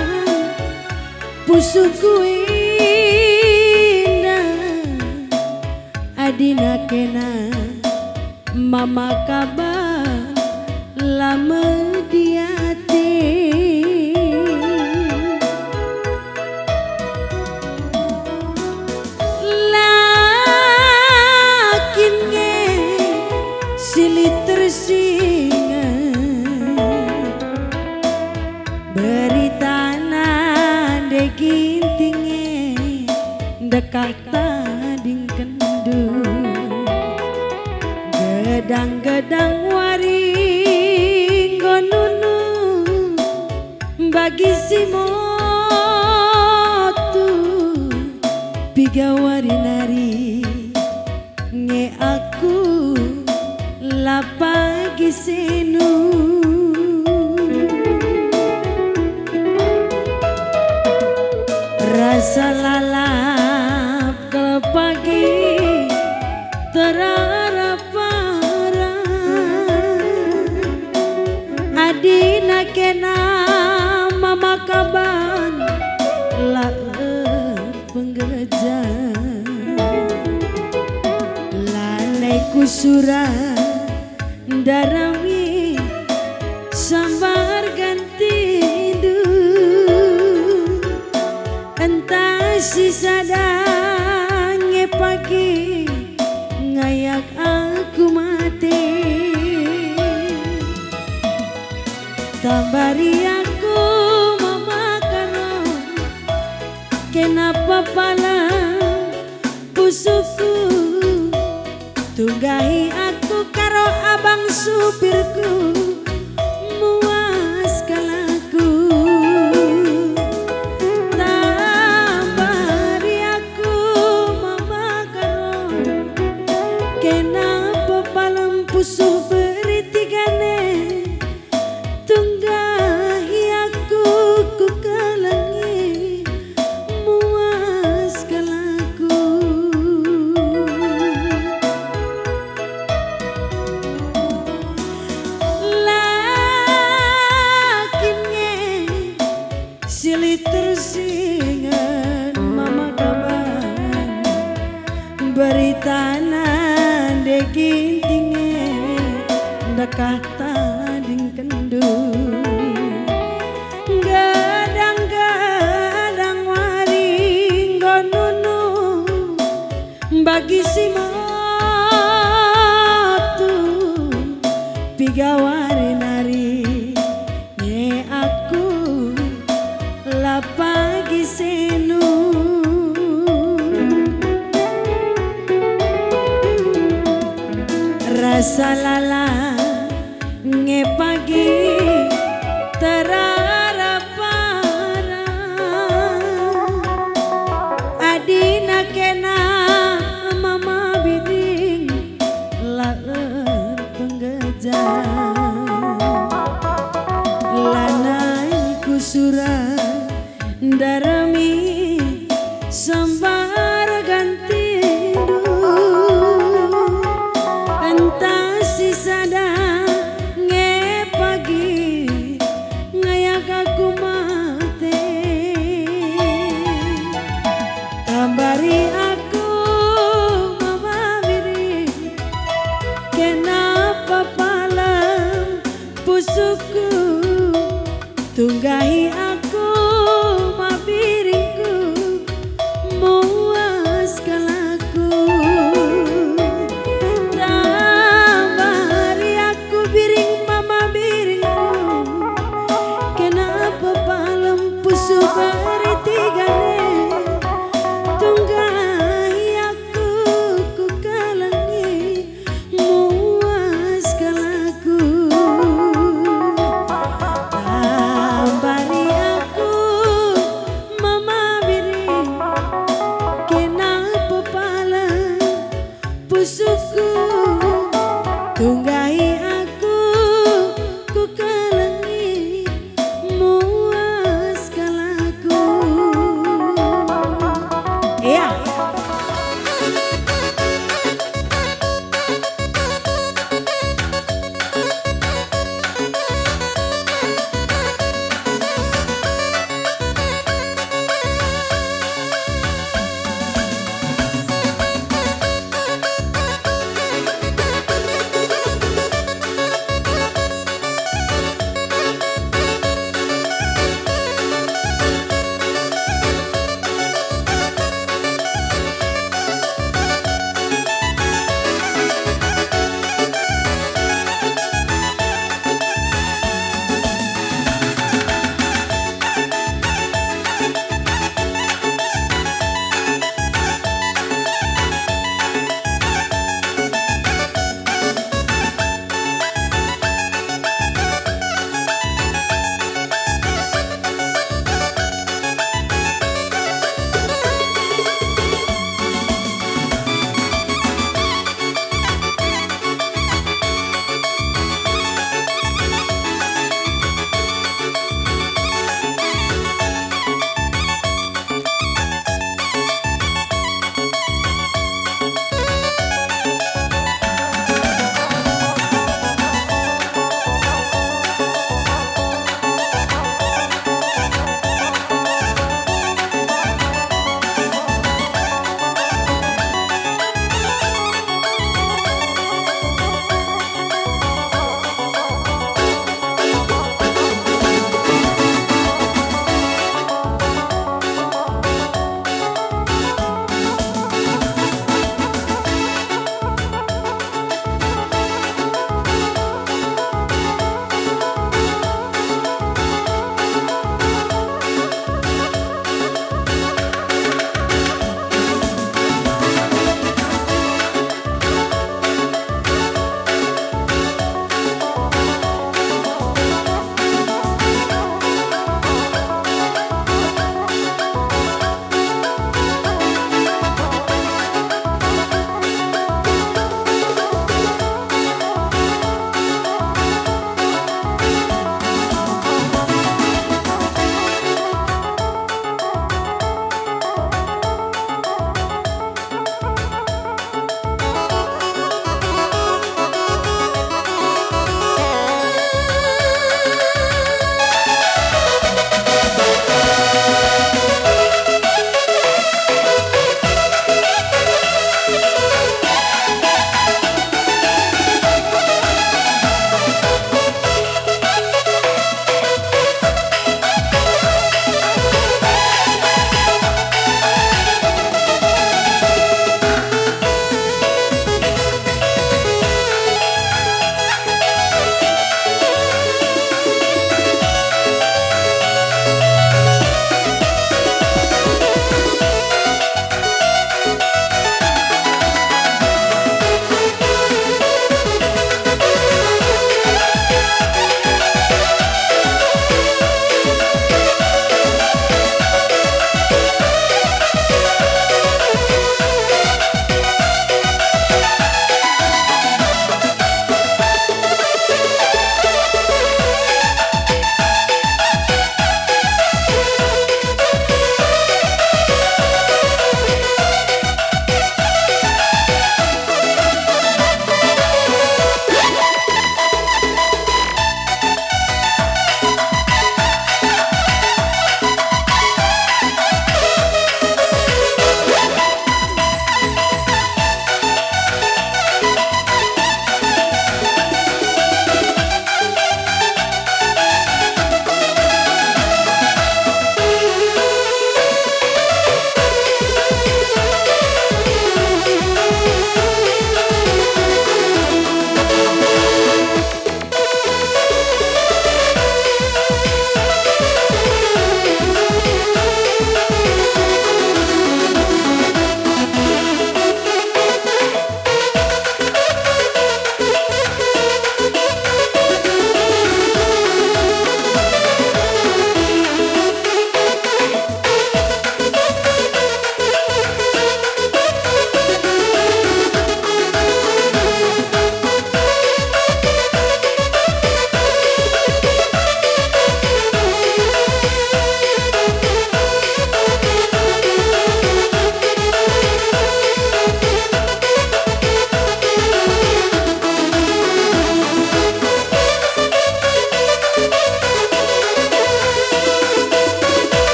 pusuhku indah, adina kena mama kaban la mediate. La kin nge si lit tersinget, beritana ndai Ginting e ndekah tadingkenndu. Gedang-gedang wari enggo nunu, bagi si motu, piga wari nari nge aku la pagi sinu. Rasa lalap kal pagi terarap-arap. Adina kena mama kaban la erpenggeja. Lanai ku sura ndarami sambar gantindu. Ntah si sada nge pagi ngayak aku mate. Tambari aku mama karo, kena pepala pusuhku. Tunggahi aku karo abang supirku, muas kal aku. Tambari aku mama karo, kena pepala pusuh beritigane. Tunggahi aku ku kelengi, muas kal aku. La kin nge si lit tersinget mama kaban, beritana ndai Ginting e ndekah tadingkenndu. Gedang-gedang wari enggo nunu, bagi si motu, piga wari nari nge aku la pagi sinu. Salala nge pagi terarap-arap. Adina kena mama biring la erpenggeja. Lanai ku surat ndarami sambar gantindu. Ntah si sada nge pagi ngayak aku mate. Tambari aku mama biring, kenapa palem pusuhku? Tunggahi aku, ma biringku, muas kal aku. Tambari aku biring, mama biringku, kenapa palem pusuh beritigane? Tunggahi aku, ku kalangi, muas kal aku. Tambari aku, mama biring, kenapa palem pusuhku? Tunggahi aku, ku kalangi, muas kal aku. Ia.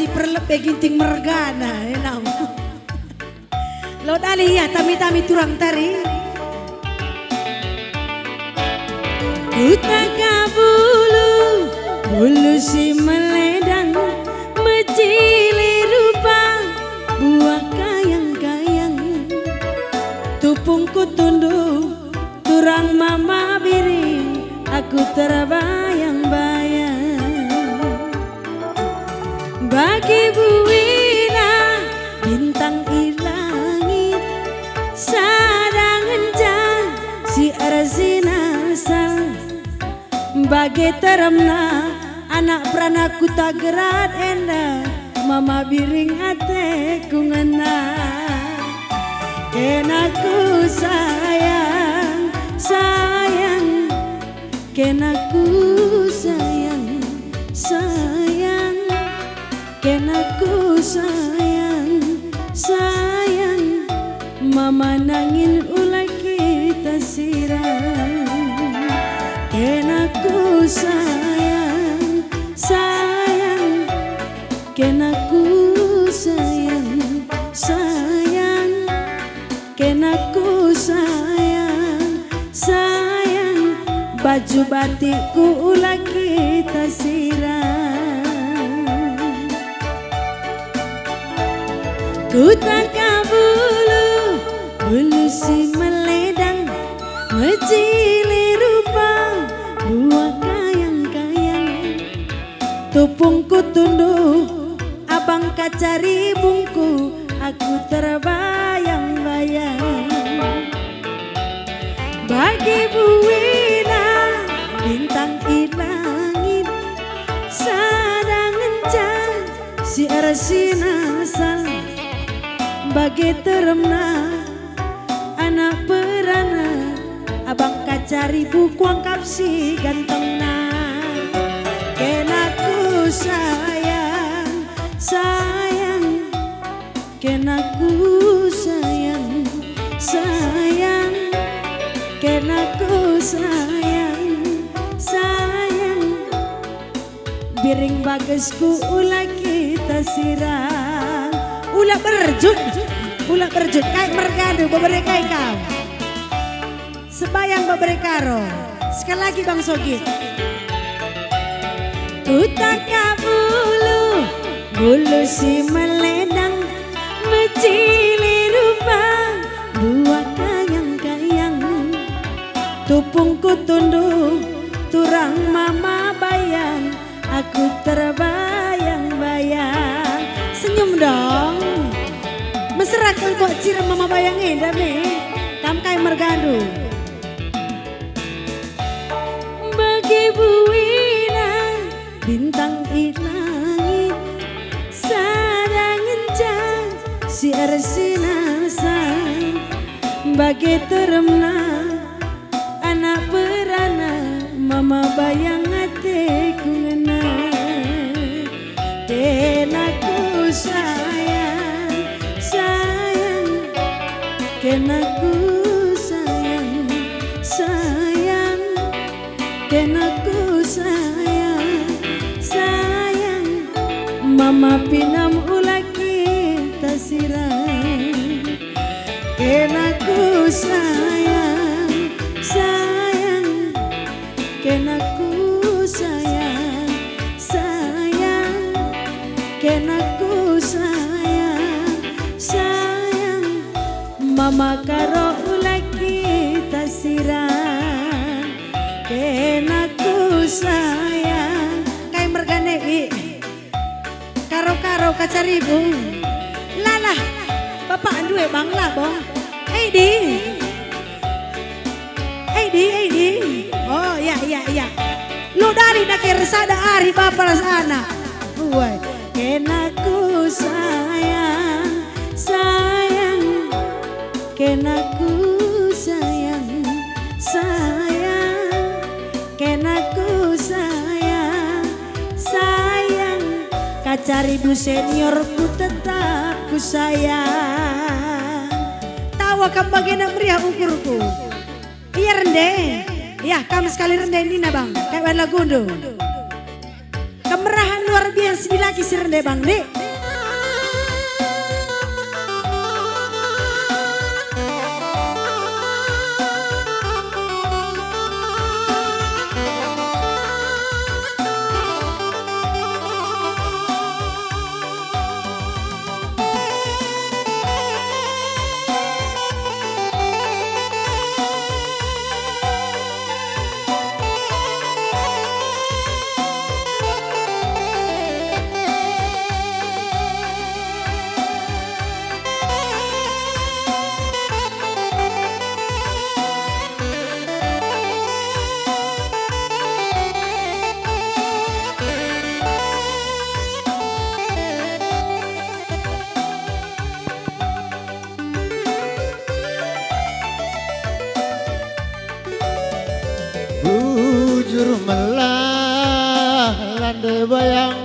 perlebe Ginting mergana, enam. Lo dali ya, tami-tami turang tari. Kutaka bulu, bulu si meledang, mecili rupa, buah kayang-kayang. Tupung kutundu, turang mama biring, aku terbayang-bayang. Bagi buina bintang i langit, sada ngenca si ersinar sal. Bage teremna anak perana Kutagerat enda, mama biring ateku ngena. Kena ku sayang, sayang, kena ku sayang, sayang, kena ku sayang, sayang, mama nangin ula kita sirang. Kena ku sayang, sayang, kena ku sayang, sayang, kena ku sayang, sayang, baju batikku ula kita sirang. Kutaka bulu, bulu si meledang, mecili rupa, buah kayang-kayang. Tupung kutundu, abang kaca ribungku, aku terbayang-bayang. Bagi buina bintang i langit, sada ngenca si ersinar sal. Bage teremna anak perana, abang kaca ribu kuangkap si gantengna. Kena ku sayang, sayang, kena ku sayang, sayang, kena ku sayang, sayang. Biring bagesku ula kita sirang. Ula berjut, ula berjut. Kai mergandu, bebere kai kam. Sebayang bebere karo. Sekali lagi Bang Sogit. Kutaka bulu, bulu si meledang, mecili rupa, buah kayang-kayang. Tupung kutundu, turang mama bayang, aku terbayang-bayang. Senyum dong. Mesera kal kok cirem mama bayang enda me. Kam kai mergandu. Bagi buina bintang i langit, sada ngenca si ersinar sal. Bage teremna anak perana, mama bayang ateku ngena. Kena ku sayang, sayang, kena ku sayang, sayang, kena ku sayang, sayang, mama pinam ula kita sirang. Kena ku sayang, sayang, kena ku sayang, sayang, kena ku sayang, sayang, mama karo ula kita sirang. Kena ku sayang. Kai mergane, i? Karo-karo kaca ribung. Lalah, bapak ndue bang labo. Edi. Edi, Edi. Oh, ya, ya, ya. Lo dali nake ersada ari bapa ras anak. Uai, kena ku sayang, sayang. Kena ku sayang, sayang, kena ku sayang, sayang. Kaca ribung seniorku tetap ku sayang. Tawa kam bagena meriah ukurku. Ia rende. Ya, kam sekali rende nina bang. Kayak lagundu. Kemerahan luar biasa Dilaki si rende bang, Dek. Bujur melah lande bayang,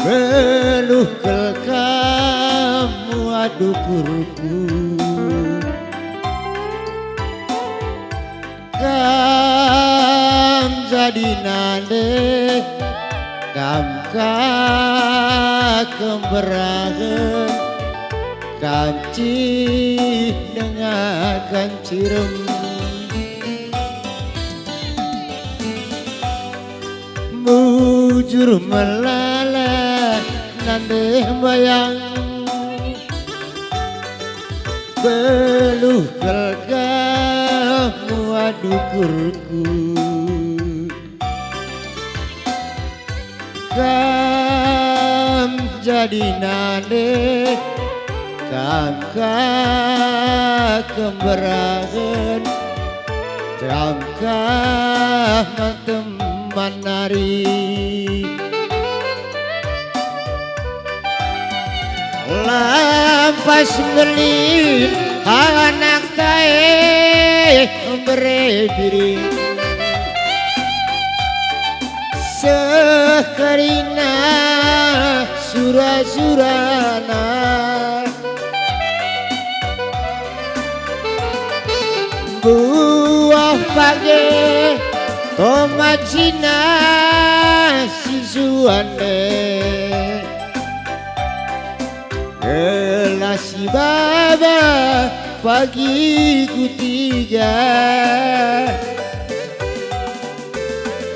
beluh kal kam muat ukurku. Kam jadi nande, kam ka kemberahen, kam cih dengaken cirem. Bujur melala nande bayang, beluh kal kam muat ukurku. Kam jadi nande, kam ka kemberahen, kam ka man teman nari. Lampas mbelin anak tae mbere piring. Seh kerina sura-surana. Buah page tomat cina si suan e. Gelah si baba pagi kutiga.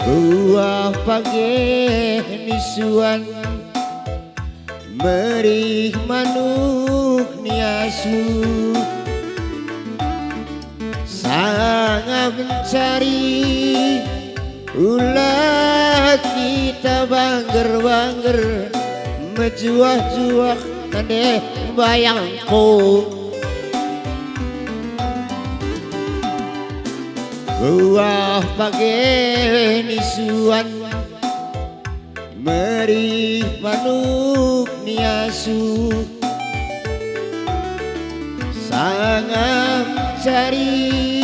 Buah page ni suan merih manuk ni asu. Sanga mencari ula kita bangger-bangger, mejuah-juah nande bayangku. Buah page ni suan merih manuk ni asu. Sanga mencari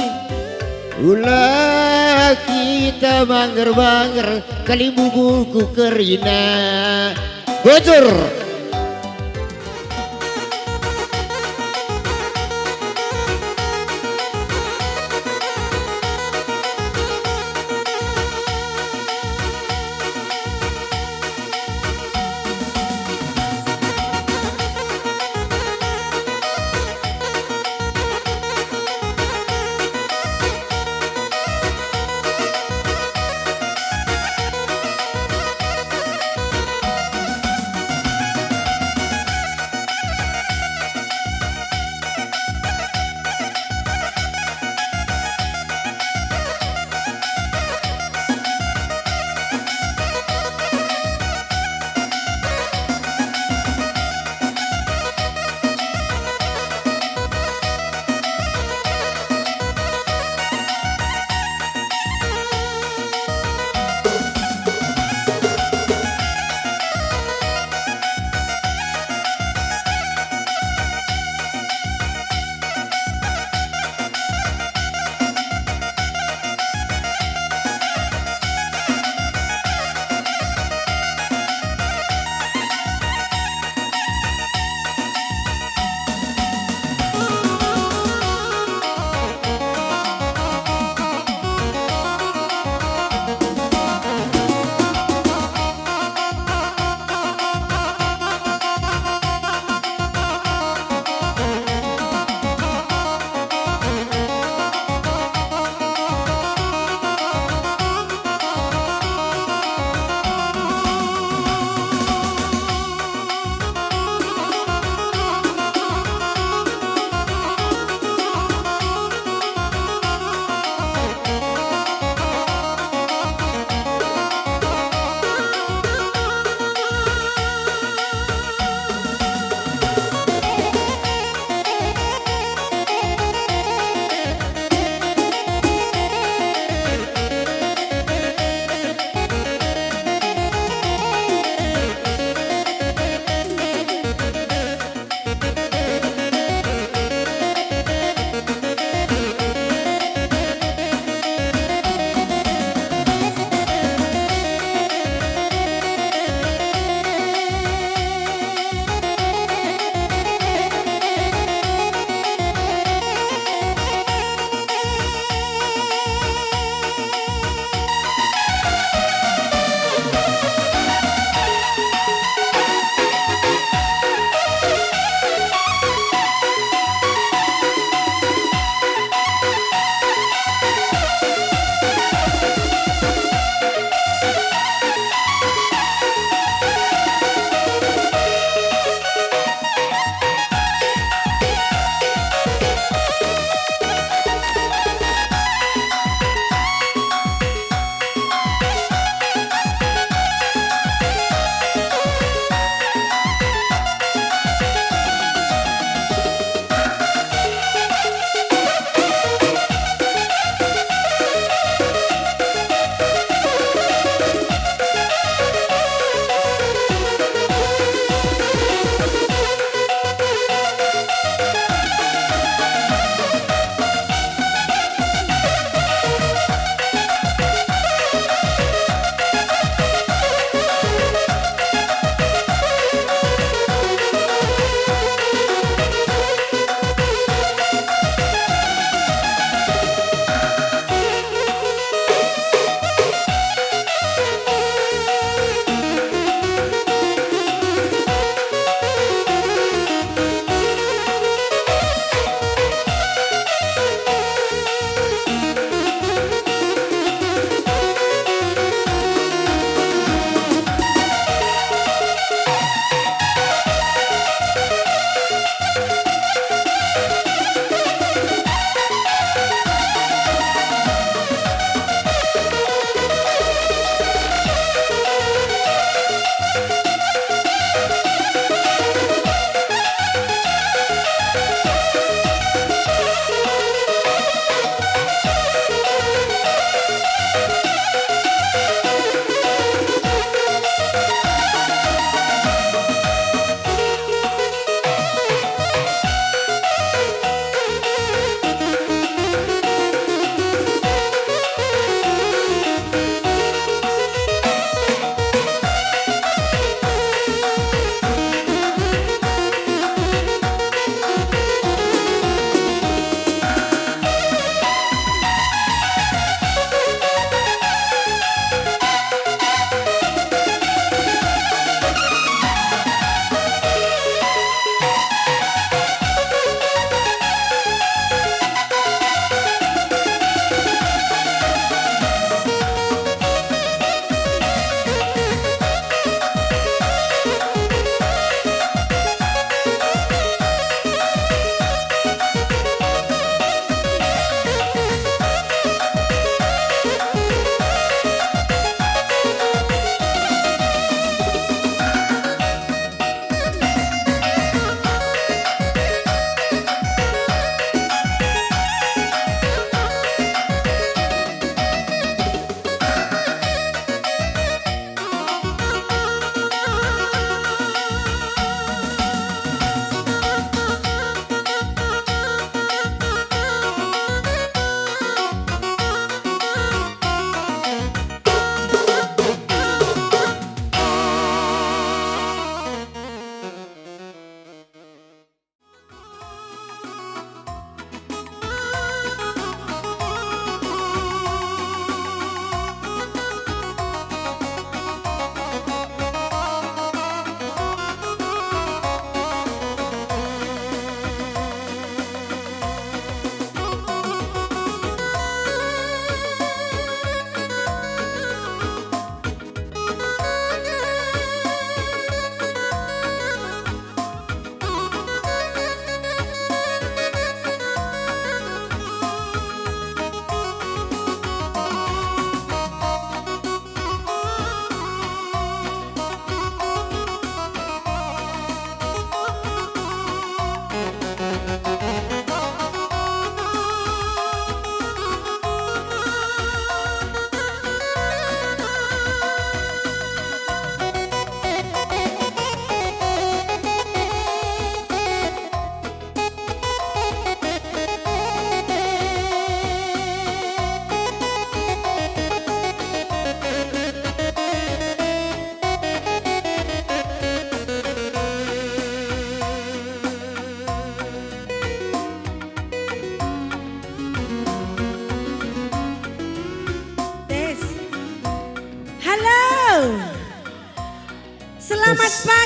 ula kita bangger-bangger, kalimbubuku kerina. Bujur.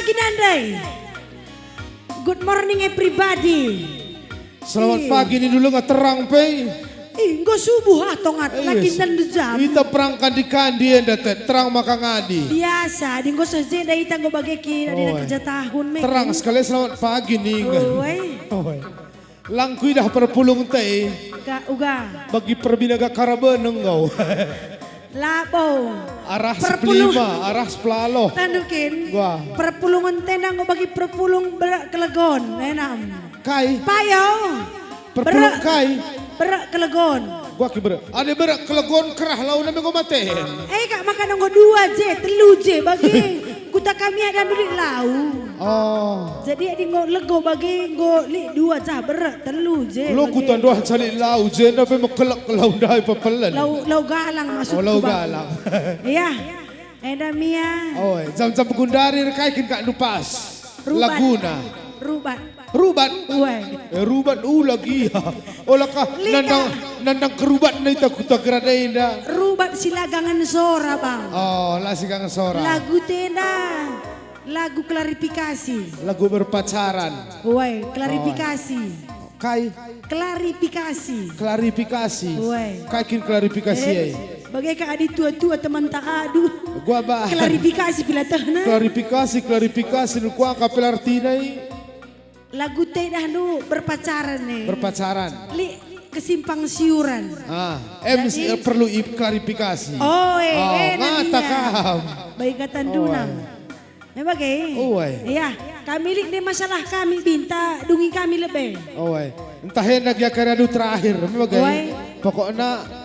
Kinandai. Good morning, everybody. Selamat Ih. pagi, ni dulu nggak terang pe. Ih, enggo subuh ah, tongat. Eh, Lagi yes. Nande jam. Ita perang kandi-kandi enda, Tet. Terang maka ngadi. Biasa, di enggo seh jenda ita enggo bage ki, adi Oh, kerja tahun me. Terang sekali, selamat pagi, ning. Oh, eh. Oh, eh. Lang kuidah perpulung te. Ga, uga. Bagi perbinaga karaben enggo. Labo. Arah Perpulung. Sepelima, arah sepelaloh. Tandu kin. Gua. Perpulungen tenda enggo bagi perpulung berak kelegon, enam. Kai? Payo. Perpulung Berak. Kai? Berak kelegon. Gua ki berak. Adi berak kelegon kerah lau nami enggo maten. Eh, kak, makan enggo dua je, telu je bagi. Kuta kami ada nulik lau. Oh. Jadi adi enggo lego bagi enggo lik dua jah berak telu je. Lo bagi. Kuta ndoh calik lau je, enda pe mekelek lau ndai pepelen. Lau, lau galang maksudku, Oh, lau Bang. Galang. Iya. Enda Mia. Oh, jam-jam pegundari rekai kin kak nupas. Rubat. Laguna. Rubat. Rubat. Uai. Eh, rubat ula gia. Ola kah Lika. Nandang, nandang kerubat na ita kuta gerada enda. Rubat si lagangen sora, Bang. Oh, la si kangen sora. Lagu tenda. Lagu klarifikasi. Lagu berpacaran. Woi, klarifikasi. Oh. Kai? Klarifikasi. Klarifikasi. Woi. Kai kin klarifikasi, Eh, eh? Bage ka adi tua-tua teman tak aduh. Gua ba. Klarifikasi pila tehna. Klarifikasi, klarifikasi, nu kuangka pila artina i? Lagu te dah nu berpacaran nih. Berpacaran. Li kesimpang siuran. Ah, em Jadi si, eh, perlu i-, klarifikasi. Oh, eh, Oh, eh, ngata nandia. Kam. Baik kata Oh, ndunam. eh. Memang, eh? Oh, eh. Iya, kami lik ni masalah kami binta dungi kami lebe. Oh, eh. Entah enda gia kari adu terakhir. Memang, eh? Oh, eh. Pokokna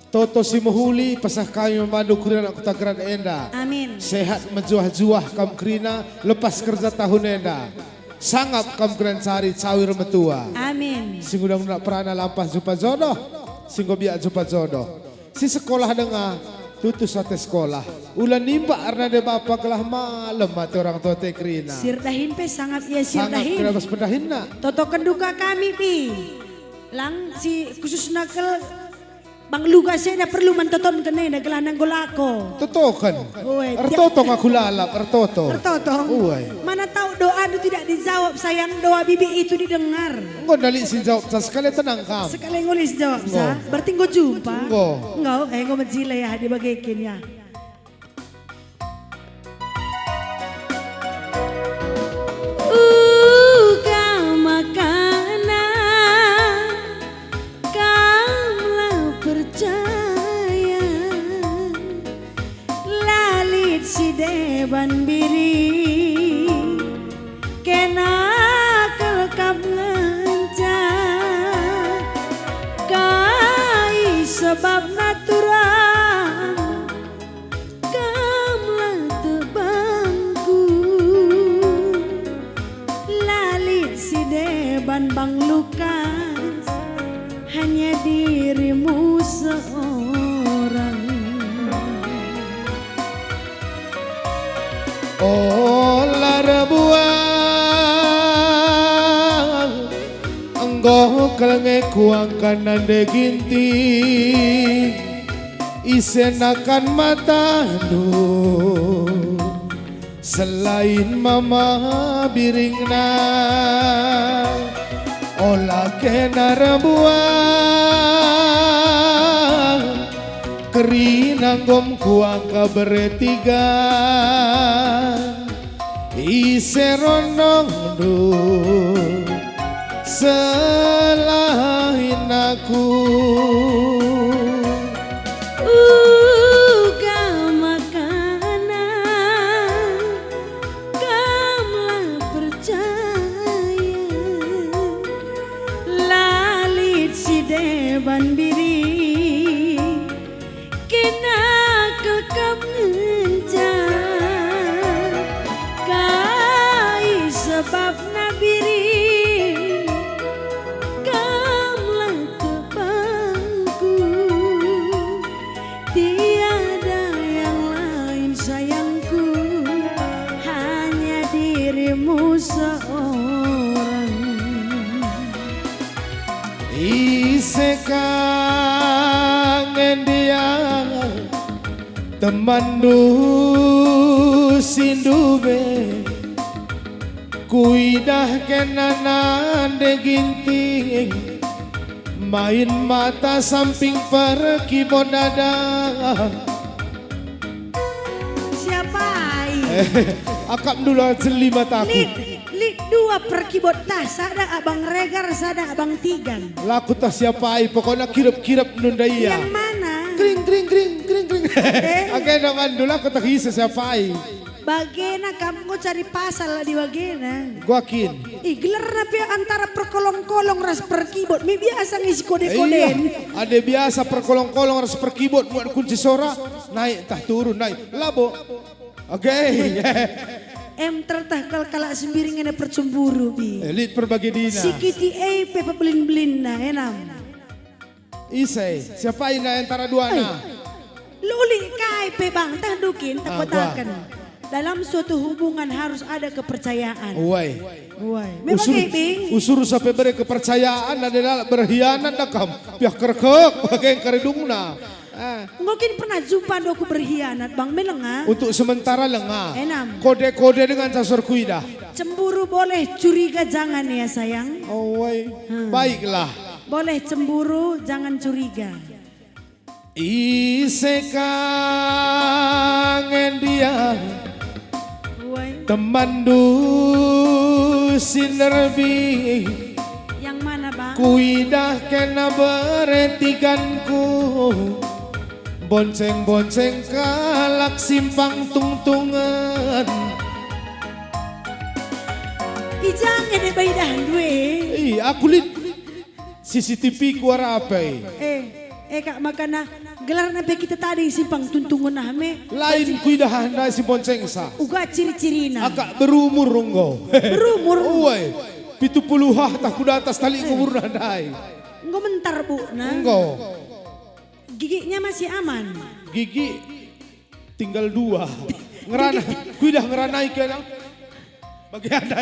Toto si mehuli, peseh kami memandu kerina kuta Geran enda. Amin. Sehat mejuah-juah kam kerina, lepas kerja tahun enda. Sangap kam kerina cari cawir metua. Amin. Si ngundang nak perana lampah jumpa jodoh, si enggo biak jumpa jodoh. Si sekolah denga, tutus ate sekolah. Ula nimbak ernande bapa gelah malem ate orang tua te kerina. Sirdahin pe sangap ia Sangap sirdahin. Kerina bas pendahinna. Totoken duka kami pi. Lang si khususna kel Bang Lukas enda perlu man totonken enda gelah nanggo lako. Totoken. Oe, Ertotong aku lalap, ertotong. Ertotong. Uai. Mana tahu doandu tidak dijawab, sayang, doa bibi itu didengar. Enggo ndali si jawab sa sekali tenang kam. Sekali nguli si jawab sa, Enggo. Berarti enggo jumpa. Enggo. Enggo, eh, enggo mejile ya, dibagekin ya. Uga makana kam la percaya, la lit si deban biri, kena kel kam ngenca. Kai sebabna turang? Kam la tebangku, la lit si deban Bang Lukas, hanya dirimu seorang. Ola erbuah, enggo kal nge kuangka nande ginting. Ise nakan matandu selain mama biringna, ola kena erbuah, kerina nggom kuangka beretiga. Ise rondongndu selain aku? Uga makana kam la percaya, la lit si deban biri. Kena kel kam ngenca, kai sebabna biring, kam la tebangku. Tiada yang lain sayangku, hanya dirimu seorang. Ise ka ngendia temanndu si ndube, Kuidah kena nande Ginting, main mata samping perkibot dada. Siapa ai? Akap ndula jeli mataku. Lit, lit dua perkibot tah, sada Abang Regar, sada Abang Tigan. Laku tah siapa ai, pokokna kirep-kirep nunda ia. Yang mana? Kring, kring, kring, kring, kring. Eh? Age naman ndula aku tah isa siapa ai. Bagena kam enggo cari pasal adi bagena. Gua kin. Ih, gelarna pe antara perkolong-kolong ras perkibot. Mi biasa nge si kode-koden. Iya, ade biasa perkolong-kolong ras perkibot muat kunci sora, naik tah turun, naik. Labo. Oke. Em tertah kal kalak sembiring ena percemburu bi. Eh, lit perbagedina. Sikiti e pe pebelin-belinna enam. Ise, siapa ina antara duana? Luli kai pe bang, tah dukin, ah, takotaken. Dalam suatu hubungan harus ada kepercayaan. Uai. Uai. Memang usur, bing. Usur sampai beri kepercayaan adalah berkhianat dah kam. Piah kerekek, bage keridungna. Ah. Enggo kin pernah jumpa ndo aku berkhianat, Bang? Melenga? Untuk sementara lenga. Enam. Kode-kode dengan sasor kuidah. Cemburu boleh, curiga jangan ya, sayang. Uai. Hmm. Baiklah. Boleh cemburu, jangan curiga. Ise ka ngendia temanndu si nerbi. Yang mana, Bang? Kuidah kena beretikanku, bonceng-bonceng kalak simpang tungtungen. Ijang ene baidah ndue. Ih, aku lit. C C T V ku arah apa e? Eh, eh kak makana gelarna pe kita tading simpang tuntungen ah me. Lain kuidah ndai si boncengsa. Uga ciri-cirina. Akak berumur enggo. Berumur? Uwe, pitu puluh ah tah ku datas tali eh. Kuburna ndai. Enggo mentar bukna. Enggo. Giginya masih aman. Gigi Tinggal dua. Ngerana, kuidah ngeranai kena. Bagi anda.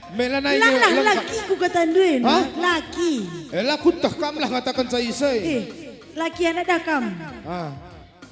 Mela nai lah, lah, laki ku kata nduin. Hah? Laki. Eh, lah kutah kam lah ngatakan saya isai. Eh, laki anak dah kam. Ah.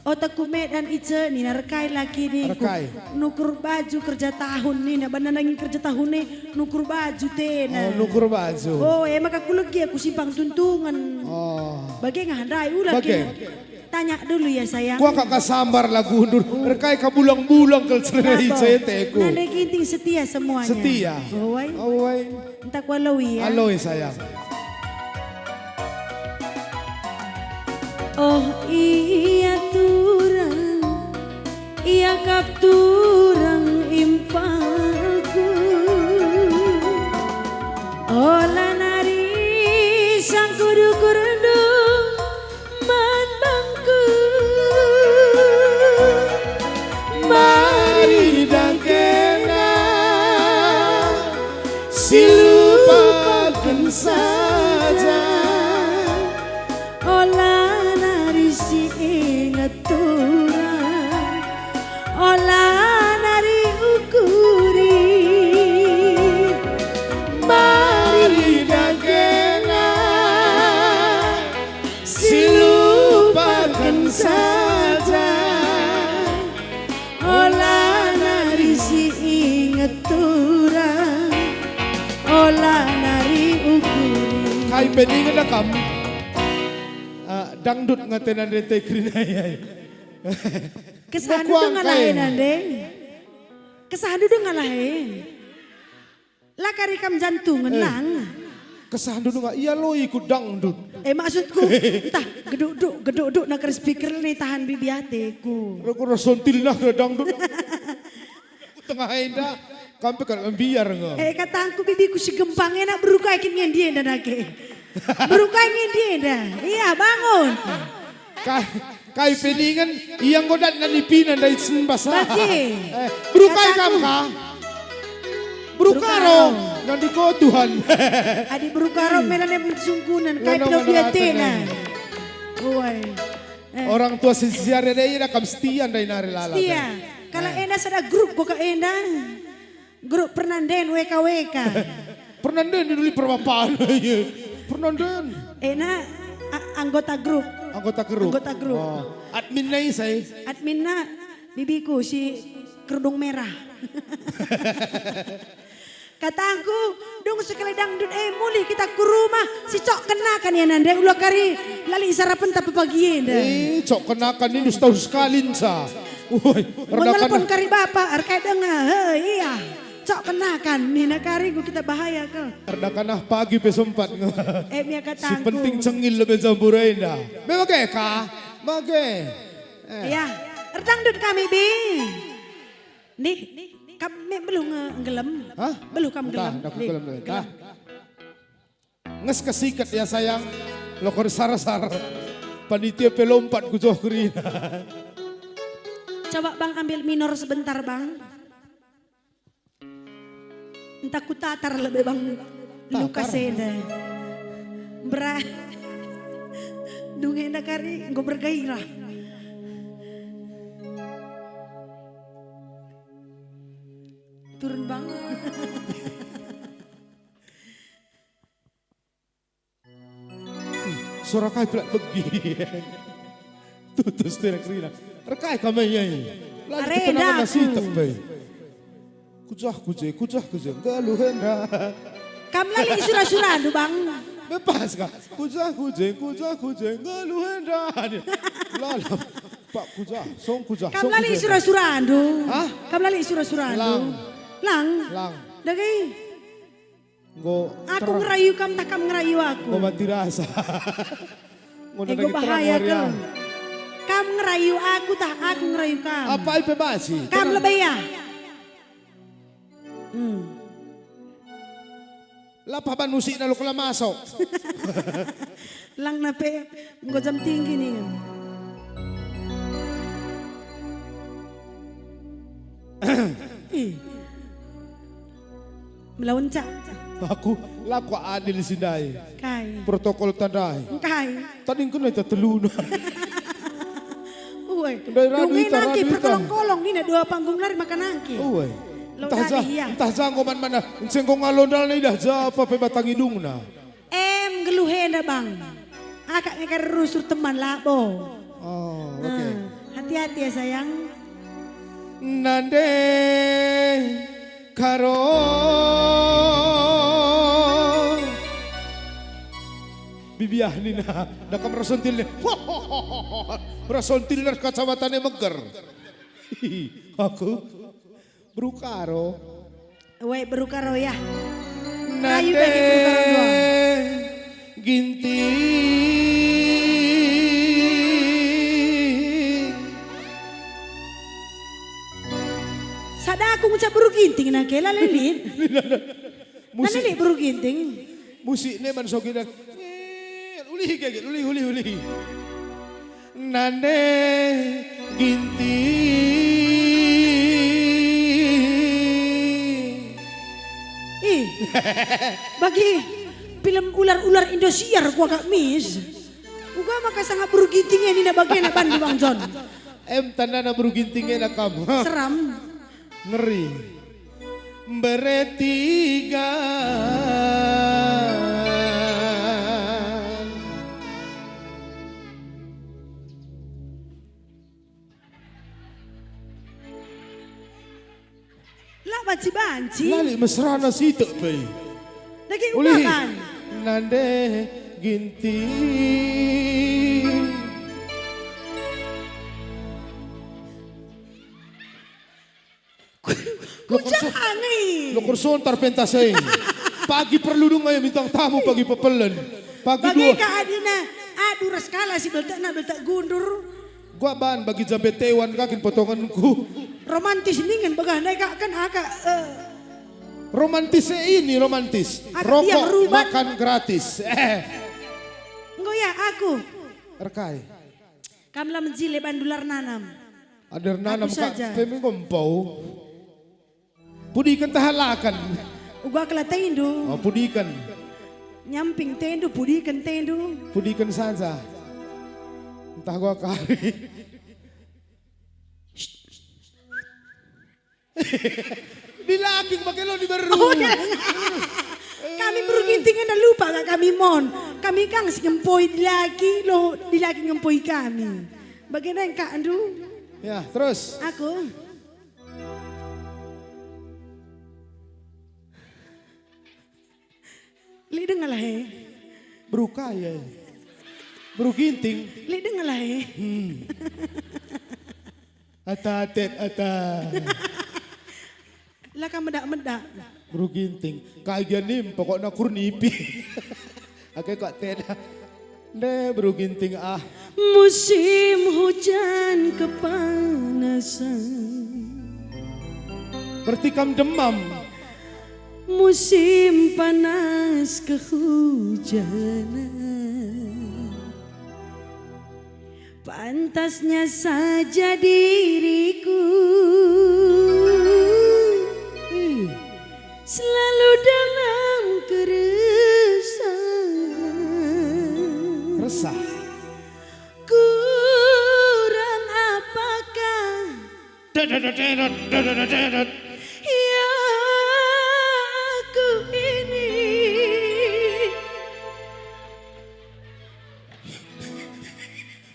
Otak ku Medan ice nina rekai laki ni. Rekai. Nukur baju kerja tahun nina bana nangi kerja tahun ni nukur baju tena. Oh, nukur baju. Oh, eh maka kulegi aku simpang tuntungen. Oh. Bage ngahandai ulah. Bage. Tanya dulu ya sayang. Kuakap ka sambar lagu hundur, erkai ka bulang-bulang kal cerita iceteku. Nande Ginting setia semuanya. Setia. Awai. Awai. Entah ku aloi ya. Aloi sayang. Oh iya turang, iakap turang impalku. Ola nari sangkudu kurndu man bangku. Mari dagena silupaken saja, ola nari si inget turang, ola nari ukuri. Mari dagena silupaken saja, ola nari si inget turang, ola nari ukuri. Kai pe dingen kam? Ah, dangdut ngatena ndete kerinai ai. Kesahndu dengalah e nande. Kesahndu dengalah e. La kari kam jantungen eh. Lang. Kesahndu denga ia loi ku dangdut. Eh maksudku, entah geduk-duk, geduk-duk nakar speaker ni tahan bibi ateku. Rego rasontil nah dangdut. Tengah enda, kampe kan membiar ngo. Eh katangku bibiku si gempang enak berukai kin ngendi enda nake. Berukai ngendi enda. Iya bangun. Kai, kai pe dingen ia enggo dat nani pina ndai sembah sa. Bage. Eh, berukai kam ka? Berukaro nandi ko Tuhan. Adi berukaro melane sungkunan kai pilo biatena. Uai. Eh. Orang tua si siar enda ia kam setia ndai nari lalap. Setia. Kalau enda sada grup kok enda. Grup pernanden W K W K. Pernanden dulu perbapan. Pernanden. Ena anggota grup. Anggota grup. Anggota grup. Oh. Adminna isai? Adminna bibiku si kerudung merah. Katangku, dung sekali dangdut e mulih kita ku rumah, si cok kenakan ia nande ula kari lali sarapenta pepagi enda. Eh, cok kenakan ini setahun sekali nca. Woi, menelpon kari bapa, erkai denga, he, iya. Cok kenakan, nina kari ku kita bahaya ke. Erdakan ah pagi pe sempat nge. Eh, mia katangku. Si penting cengil lebe jambur enda. Memang ke ka? Mage. Eh. Ya, erdangdut kami, Bi. Nih, kam me beluh nge nggelem? Hah? Beluh kam nggelem? Dah, dah ku nggelem, dah. Nges kesikat ya, sayang. Lokor sar-sar. Panitia pe lompat ku joh kerina. Coba, Bang, ambil minor sebentar, Bang. Entah ku tatar lebe, Bang. Lukas enda. Bera-, dunge enda kari enggo bergairah. Turun, Bang. Suara kai pelak begi. Tutus terak rina. Rekai kami yai. Lalu ketenangan nasi tebe. Kujah kuje, kujah kuje, nggeluh enda. Kam lali sura-surandu, Bang. Bebas ka. Kujah kuje, kujah kuje, nggeluh enda. Lalap. Pak kujah, song kujah. Kam lali sura-surandu. Hah? Kam lali sura-surandu. Lang. Lang. Lang. Dage. Enggo aku ngerayu kam tah kam ngerayu aku? Enggo mati rasa. Enggo bahaya kal. Kam ngerayu aku tah aku ngerayu kam? Apai pe basi. Kam lebe ya? Hmm. Lapah ban musikna lo kela masuk. Langna pe enggo jam tinggi ningen. Ih. Melawan cak. Aku, laku adil si ndai. Kai? Protokol tandai. Kai? Tadingken ita teluna. Uwe. Ndai radu ita, radu ita. Perkolong-kolong nina dua panggung nari maka nangki. Uwe. Entah ja, entah ja enggo man mana, encengko ngalo ndalna idah ja apa pe batang idungna. Em, nggeluh enda, Bang. Akak nge kari rusur teman labo. Oh, oke. Ah, hati-hati ya, sayang. Nande karo bibiah nina, dakam rasontil ne. Rasontil ne kacamata ne meger. Aku Beru Karo. Wai, Beru Karo ya. Rayu dage Beru Karo dua. Ginting. Sada aku ngucap Beru Ginting nangke la lit. Musik. Nane lit Beru Ginting. Musik ne man sogi dan. Ulihi kegit, ulihi, ulihi, ulihi. Nande Ginting. Ih, bagi film ular-ular Indosiar ku agak mis. Uga maka sanga Beru Ginting e nina bagena bandu Bang John. Em tandana Beru Ginting e nakam. Seram. Ngeri. Beretiga. La banci-banci. Lali mesrana sitek pe. Dage ulihi. Ubahan. Nande Ginting. Ku-, kujangi. Lokur sontar pentas e. Pagi perlu dung ayo bintang tamu pagi pepelen. Pagi bagi dua. Ka adina, aduh ras kala si beltekna beltek gundur. Gua ban bagi jambe tewan kakin potonganku. Romantis ningen begah ndai kak kan aka, eh. Romantis e ini romantis. Aka rokok tiang rubat. Makan gratis. Eh. Enggo ya aku. Erkai. Kam la mejile bandu la ernanam. Ada ernanam aku saja. Kak, kami ngompau. Pudiken tahalaken. Uga kela tendu. Oh, pudiken. Nyamping tendu, pudiken tendu. Pudiken saja. Entah gua kari. Dilaking bage lo diberu. Oh, ya. Kami Beru Ginting enda lupa kak kami mon. Kami kang si ngempoi dilaki, lo dilaki ngempoi kami. Bagena engkak ndu? Ya, terus. Aku. Lit denga lah, eh. Beru kai, eh? Beru Ginting. Lit denga lah, eh. Hmm. Ata atet, ata. La ka medak-medak. Beru Ginting. Kai gia nim, pokokna kurnipi. Ake kok teda. Nde, Beru Ginting, ah. Musim hujan kepanasan. Berarti kam demam. Musim panas kehujanan. Pantasnya saja diriku Ih. Selalu dalam keresahan. Resah. Kurang apakah Dedededededededed. Ya, aku ini.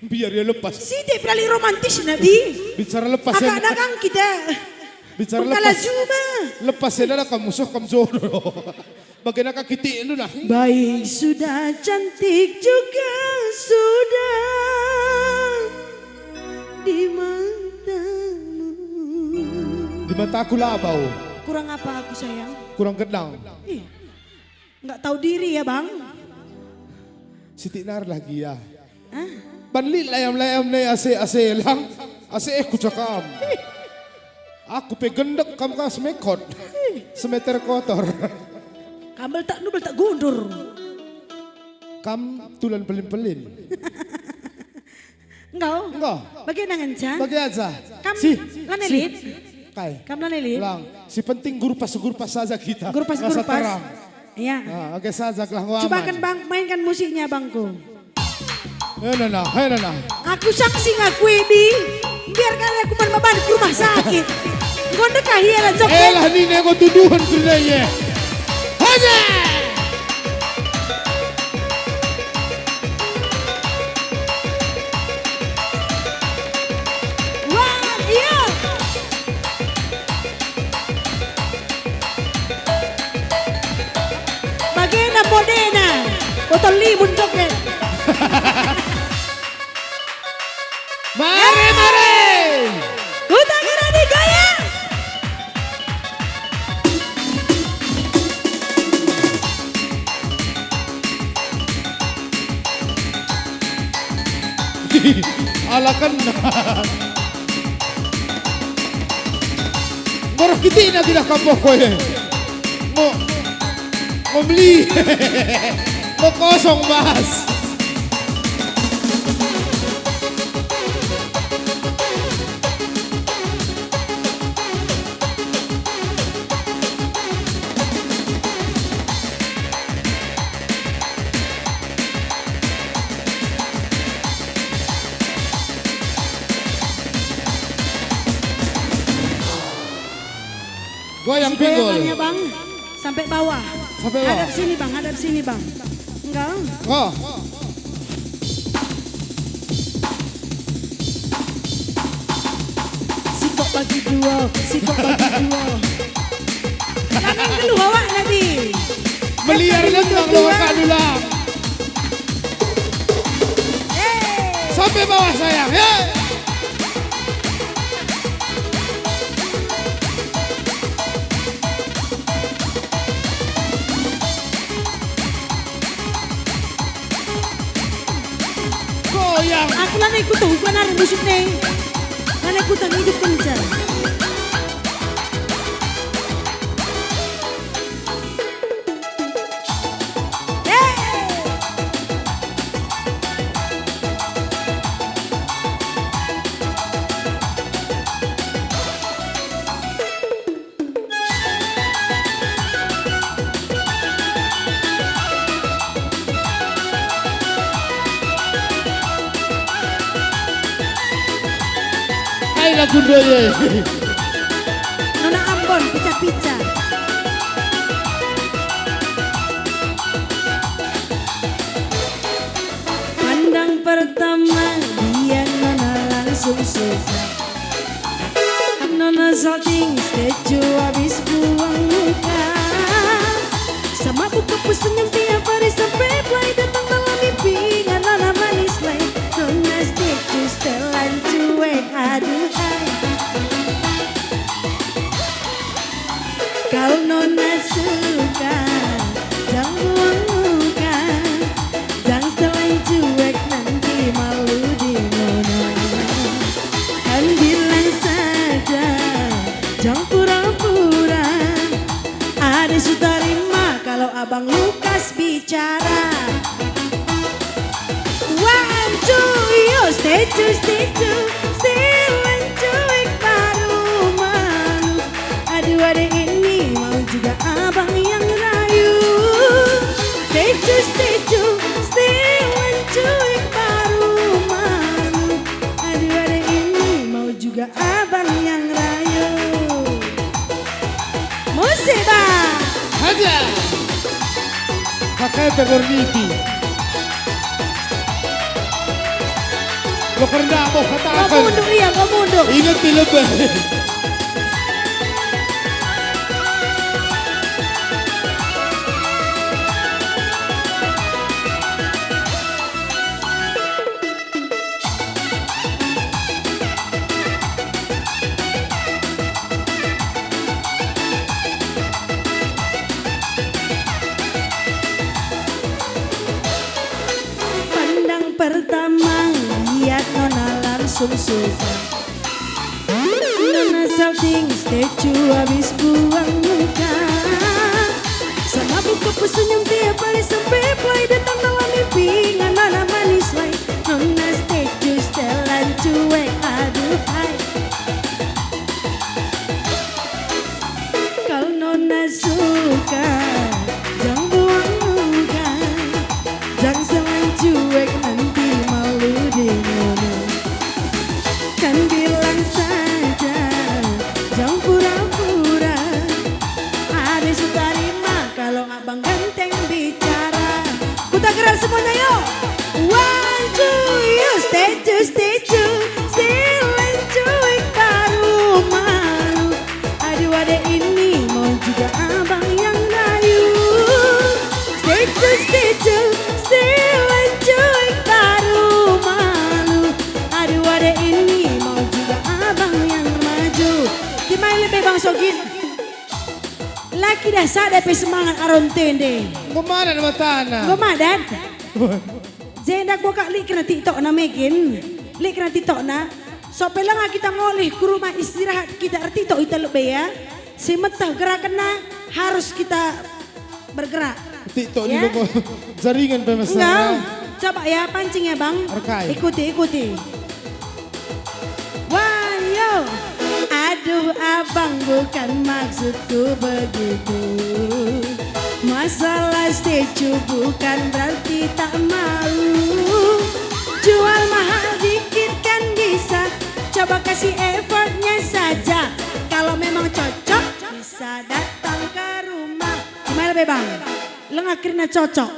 Biar ia lepas. Sitik paling romantis, Nabi. Bicara lepas, agak ya. Dagang kita. Bicara Bengkala lepas. Juma. Lepas, ya, dah, kamu musuh, kamu jodoh. Bagaimana kitikndu nah? Baik sudah, cantik juga sudah di matamu. Di mataku labau. Kurang apa aku, sayang? Kurang gendang. Ih, nggak tahu diri ya, Bang? Sitik nari lah gia. Ah. Ban lit layam-layam nai ase-ase lang, ase eh kucakam. Aku pe gendek, kam ka semekot. Semeter kotor. Kam beltak nu beltak gundur. Kam tulan pelin-pelin. Enggau. Enggau. Bagi nang enca. Bagi aja. Kam si, lane si. Lit. Kai. Kam lane lit. Lang. Si penting gurpas-gurpas saja kita. Gurpas-gurpas. Rasa terang. Iya. Ah, oke saja, kelah. Coba kan, Bang, mainkan musiknya, Bangku. Hei, nana, hei, nana. Aku saksi ngakui, Bi. Biarkan aku man maban ke rumah sakit. Enggo ndekah ia lah, Jok, eh, eh. Lah nina enggo tuduhen kerina ia. Haja! Wah, iya. Bagena modena, botol limun joget. Mari, mari. Kuta Gerani goyang. Ala kena. Ngorah kitikna tidak kapoh koe. Ngo, ngo meli. Ngo kosong, Mas. Goyang pinggul. Goyangannya, Bang, sampai bawah. Sampai bawah. Hadap sini, Bang, hadap sini, Bang. Enggak. Oh. Sikok bagi dua, sikok bagi dua. Jangan keluh awak, Nabi. Meliar lembang lo dua. Kak Dulang. Yeay. Sampai bawah, sayang. Yeay. Goyang. Aku lanai kuta, bukan ari musik nih. Lanai kuta hidup kencang. Kai lagu ndoye. Nona Ambon, pica-pica. Pandang pertama dia nona langsung suka. Nona salting setuju habis buang muka. Sama ku kepus senyum tiap Stecu, stecu, setelan cuek baru malu. Aduh, ade ini mau juga abang yang rayu. Stecu, stecu, setelan cuek baru malu. Aduh, ade ini mau juga abang yang rayu. Musik, Bang. Haja. Pakai pegor niti. Lo kerenda boh katakan. Kau mundur, iya, kau mundur. Inget di lebih. Pandang pertama, lihat nona langsung suka. Nona salting, stecu habis buang muka. Sama buka pesenyum tiap hari sampai play datang dalam mimpi. Nona manis lai, nona stecu setelan cuek, aduhai. Kal nona suka, jang buang muka, jang setelan cuek nanti malu dingin. Kan bilang saja, jang pura-pura. Adi sutarima kalau abang genteng bicara. Kuta gerak semuanya, yuk. One, two, yuk. Stecu, stecu, setelan cuek baru malu. Aduh, ade ini mau juga abang yang rayu. Stecu, stecu, setelan cuek baru malu. Aduh, ade ini mau juga abang yang maju. Timai lebe Bang Sogin. Laki dah sada pe semangat aron tende. Enggo madan matana. Enggo madan. Jenda gua kak lik kena TikTok na mekin. Lik kena TikTok na. So pe langa kita ngolih ku rumah istirahat kita ertitok ita lebe ya. Si meteh gerakenna harus kita bergerak. TikTok ni. Ya? Jaringan pe mesra. Enggak. Coba ya, pancing ya, Bang. Erkai. Ikuti, ikuti. Wah, yo. Aduh, abang, bukan maksudku begitu. Masalah stecu bukan berarti tak mau. Jual mahal dikit kan bisa. Coba kasih effortnya saja. Kalau memang cocok, bisa datang ke rumah. Gimana, Bebang? Lengah kerina cocok.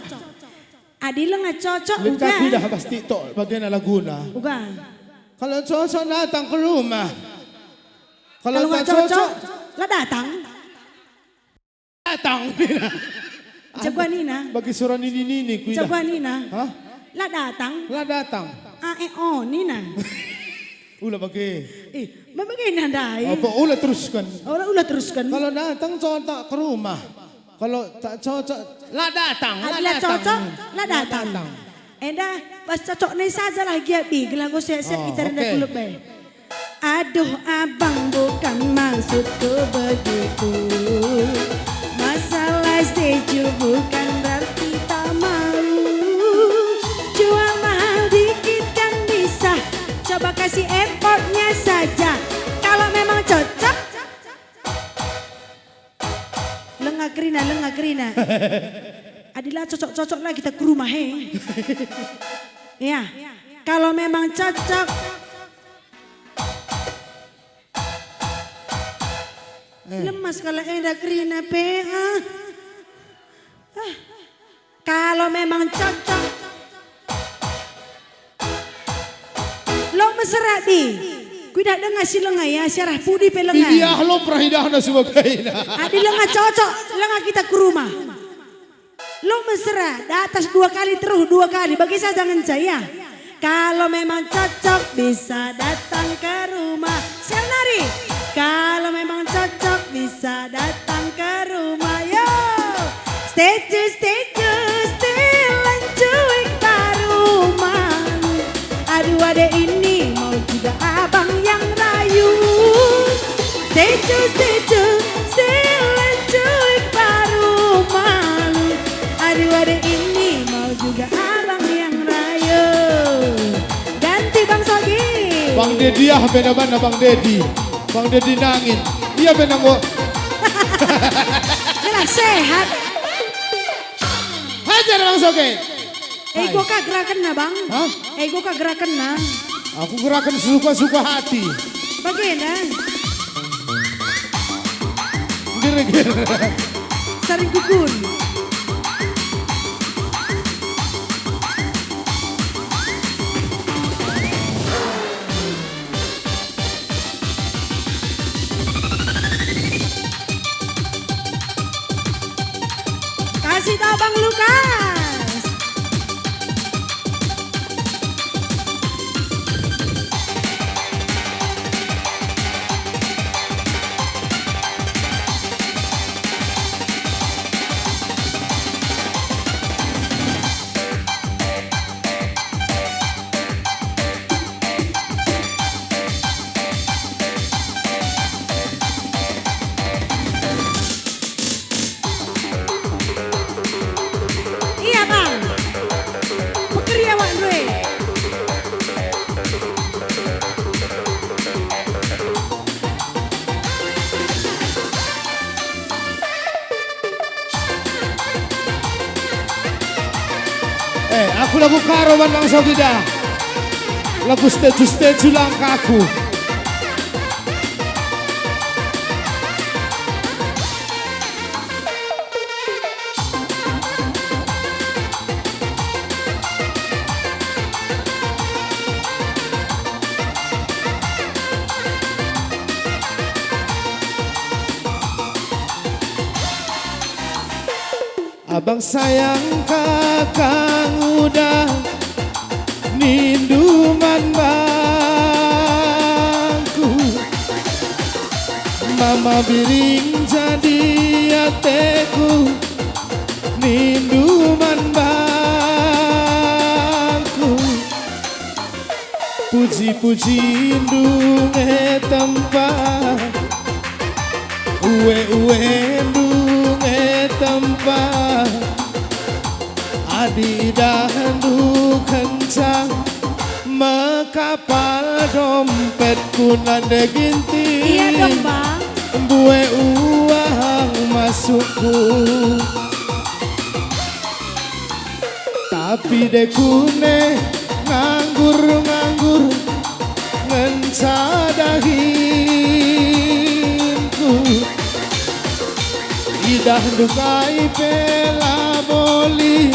Adi lengah cocok, uga. Lit ka idah bas TikTok bagena laguna. Uga. Kalau cocok datang ke rumah. Kalau tak cocok, la datang. Datang. Jagoan nina. Bagi suara nini-nini ku idah. Jagoan nina. Hah? La datang. La datang. A, e, o, nina. Ula bage. Eh, ma bagena ndai. Apa ula teruskan? Ula, ula teruskan. Kalau datang, cocok ke rumah. Kalau tak cocok, la datang, la datang. Adi la cocok, la datang. La datang. Enda, bas cocok nai sajalah gia bi, gelah enggo sehat-sehat kita renda kulub bae. Aduh, abang, bukan maksudku begitu. Masalah setuju bukan berarti tak mau. Jual mahal dikit kan bisa. Coba kasih effortnya saja. Kalau memang cocok, lengah kerina, lengah kerina. Adi la cocok-cocok la kita ke rumah, he. Ya. Kalau memang cocok. Eh. Lemas kalak enda kerina pe, ah. Ah. Kalau memang cocok. Lo mesera di. Kuidah denga si lengah ya, siarah pudi pe lengah. Bibiah lo perah idahna si bage enda. Adi lengah cocok, lengah kita ke rumah. Lo mesera, datas dua kali, terus dua kali, bagi saja ngenca ya. Kalau memang cocok bisa datang ke rumah. Sekali nari. Kalau memang cocok bisa datang ke rumah. Yo. Setuju, setuju, setelan cuek baru malu. Aduh, ade ini mau juga abang yang rayu. Setuju, setuju, setelan cuek baru malu. Aduh, ade ini mau juga abang yang rayu. Ganti Bang Bang Dedi ah, bena-bena Bang Dedi. Bang Dedi nangin. Ia bena enggo. Jelas sehat. Hajar Bang Soge. Ego ka gerakenna, Bang? Hah? Ego ka gerakenna? Aku geraken sesuka-suka hati. Bagenda. Gere-gere. Saring kukun. Kasih tau Bang Lukas. Iya, Bang. Pekeri awakndu e. Eh, aku lagu Karo man bangsa kita. Lagu setuju-setuju langkahku. Abang sayang kakang udah nindu man bangku. Mama biring jadi ateku nindu man bangku. Puji-pujindu nge tempa, ue-uendu nge tempa. Adi idahndu kenca mekapal dompetku nande ginting. Iya dong, Bang. Mbue uang masukku. Tapi de kune nganggur-nganggur ngenca dahinku. Idahndu kai pe la boli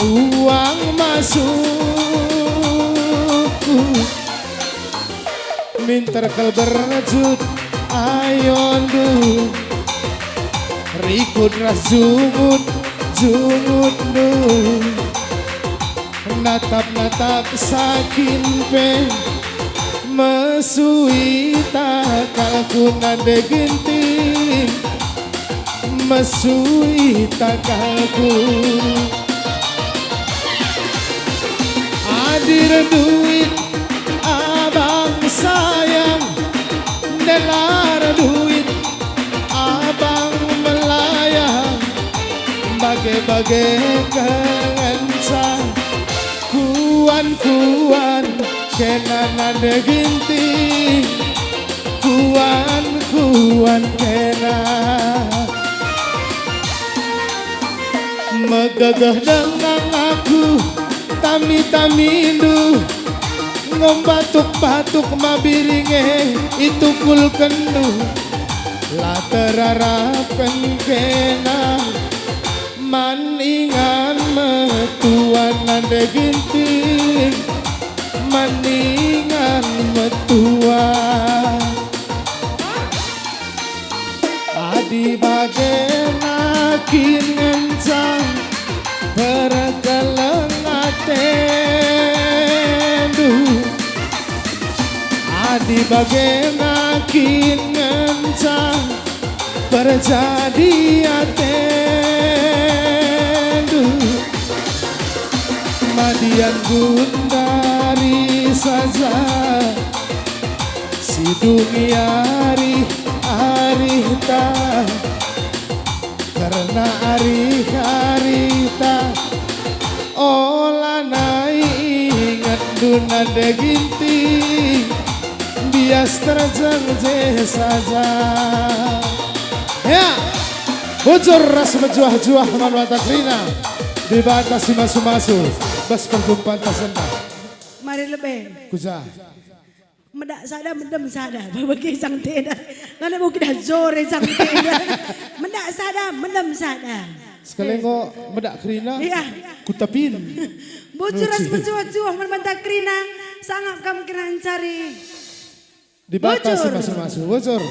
uang masukku. Minter kal berjut ayondu, rikut ras jungut-jungutndu. Natap-natap sakin pe mesui takalku nande ginting. Mesui takalku. Adi erduit abang sayang, ndai la erduit abang melayang, bage-bage ngenca kuan-kuan kena nande ginting. Kuan-kuan kena. Megegeh denga aku tami-tamindu, ngom batuk-batuk mabiring e itukulkenndu. La terarapken kena. Man ingan metua nande ginting, man ingan metua. Adi bage nari kin ngenca perkeleng atendu, adi bage nari kin ngenca perjadi atendu, madian gundari saja, sidungi arih-arihta, kerna arih-arihta ola nai inget. Tuna de ginting, bias terjeng je saja. Ya, bujur ras mejuah-juah man banta kerina. Dibata si masu-masu, bas perjumpanta sendah. Mari lebe. Kuja. Medak sada, mendem sada. Bagi sang tenda. Lana mau kita jore sang tenda. Medak sada, mendem sada. Sekali enggo medak kerina, iya, kutapin. Bujur ras mejuah-juah man banta kerina, sangap kam kerina ncari. Dibata si masu-masu, bujur.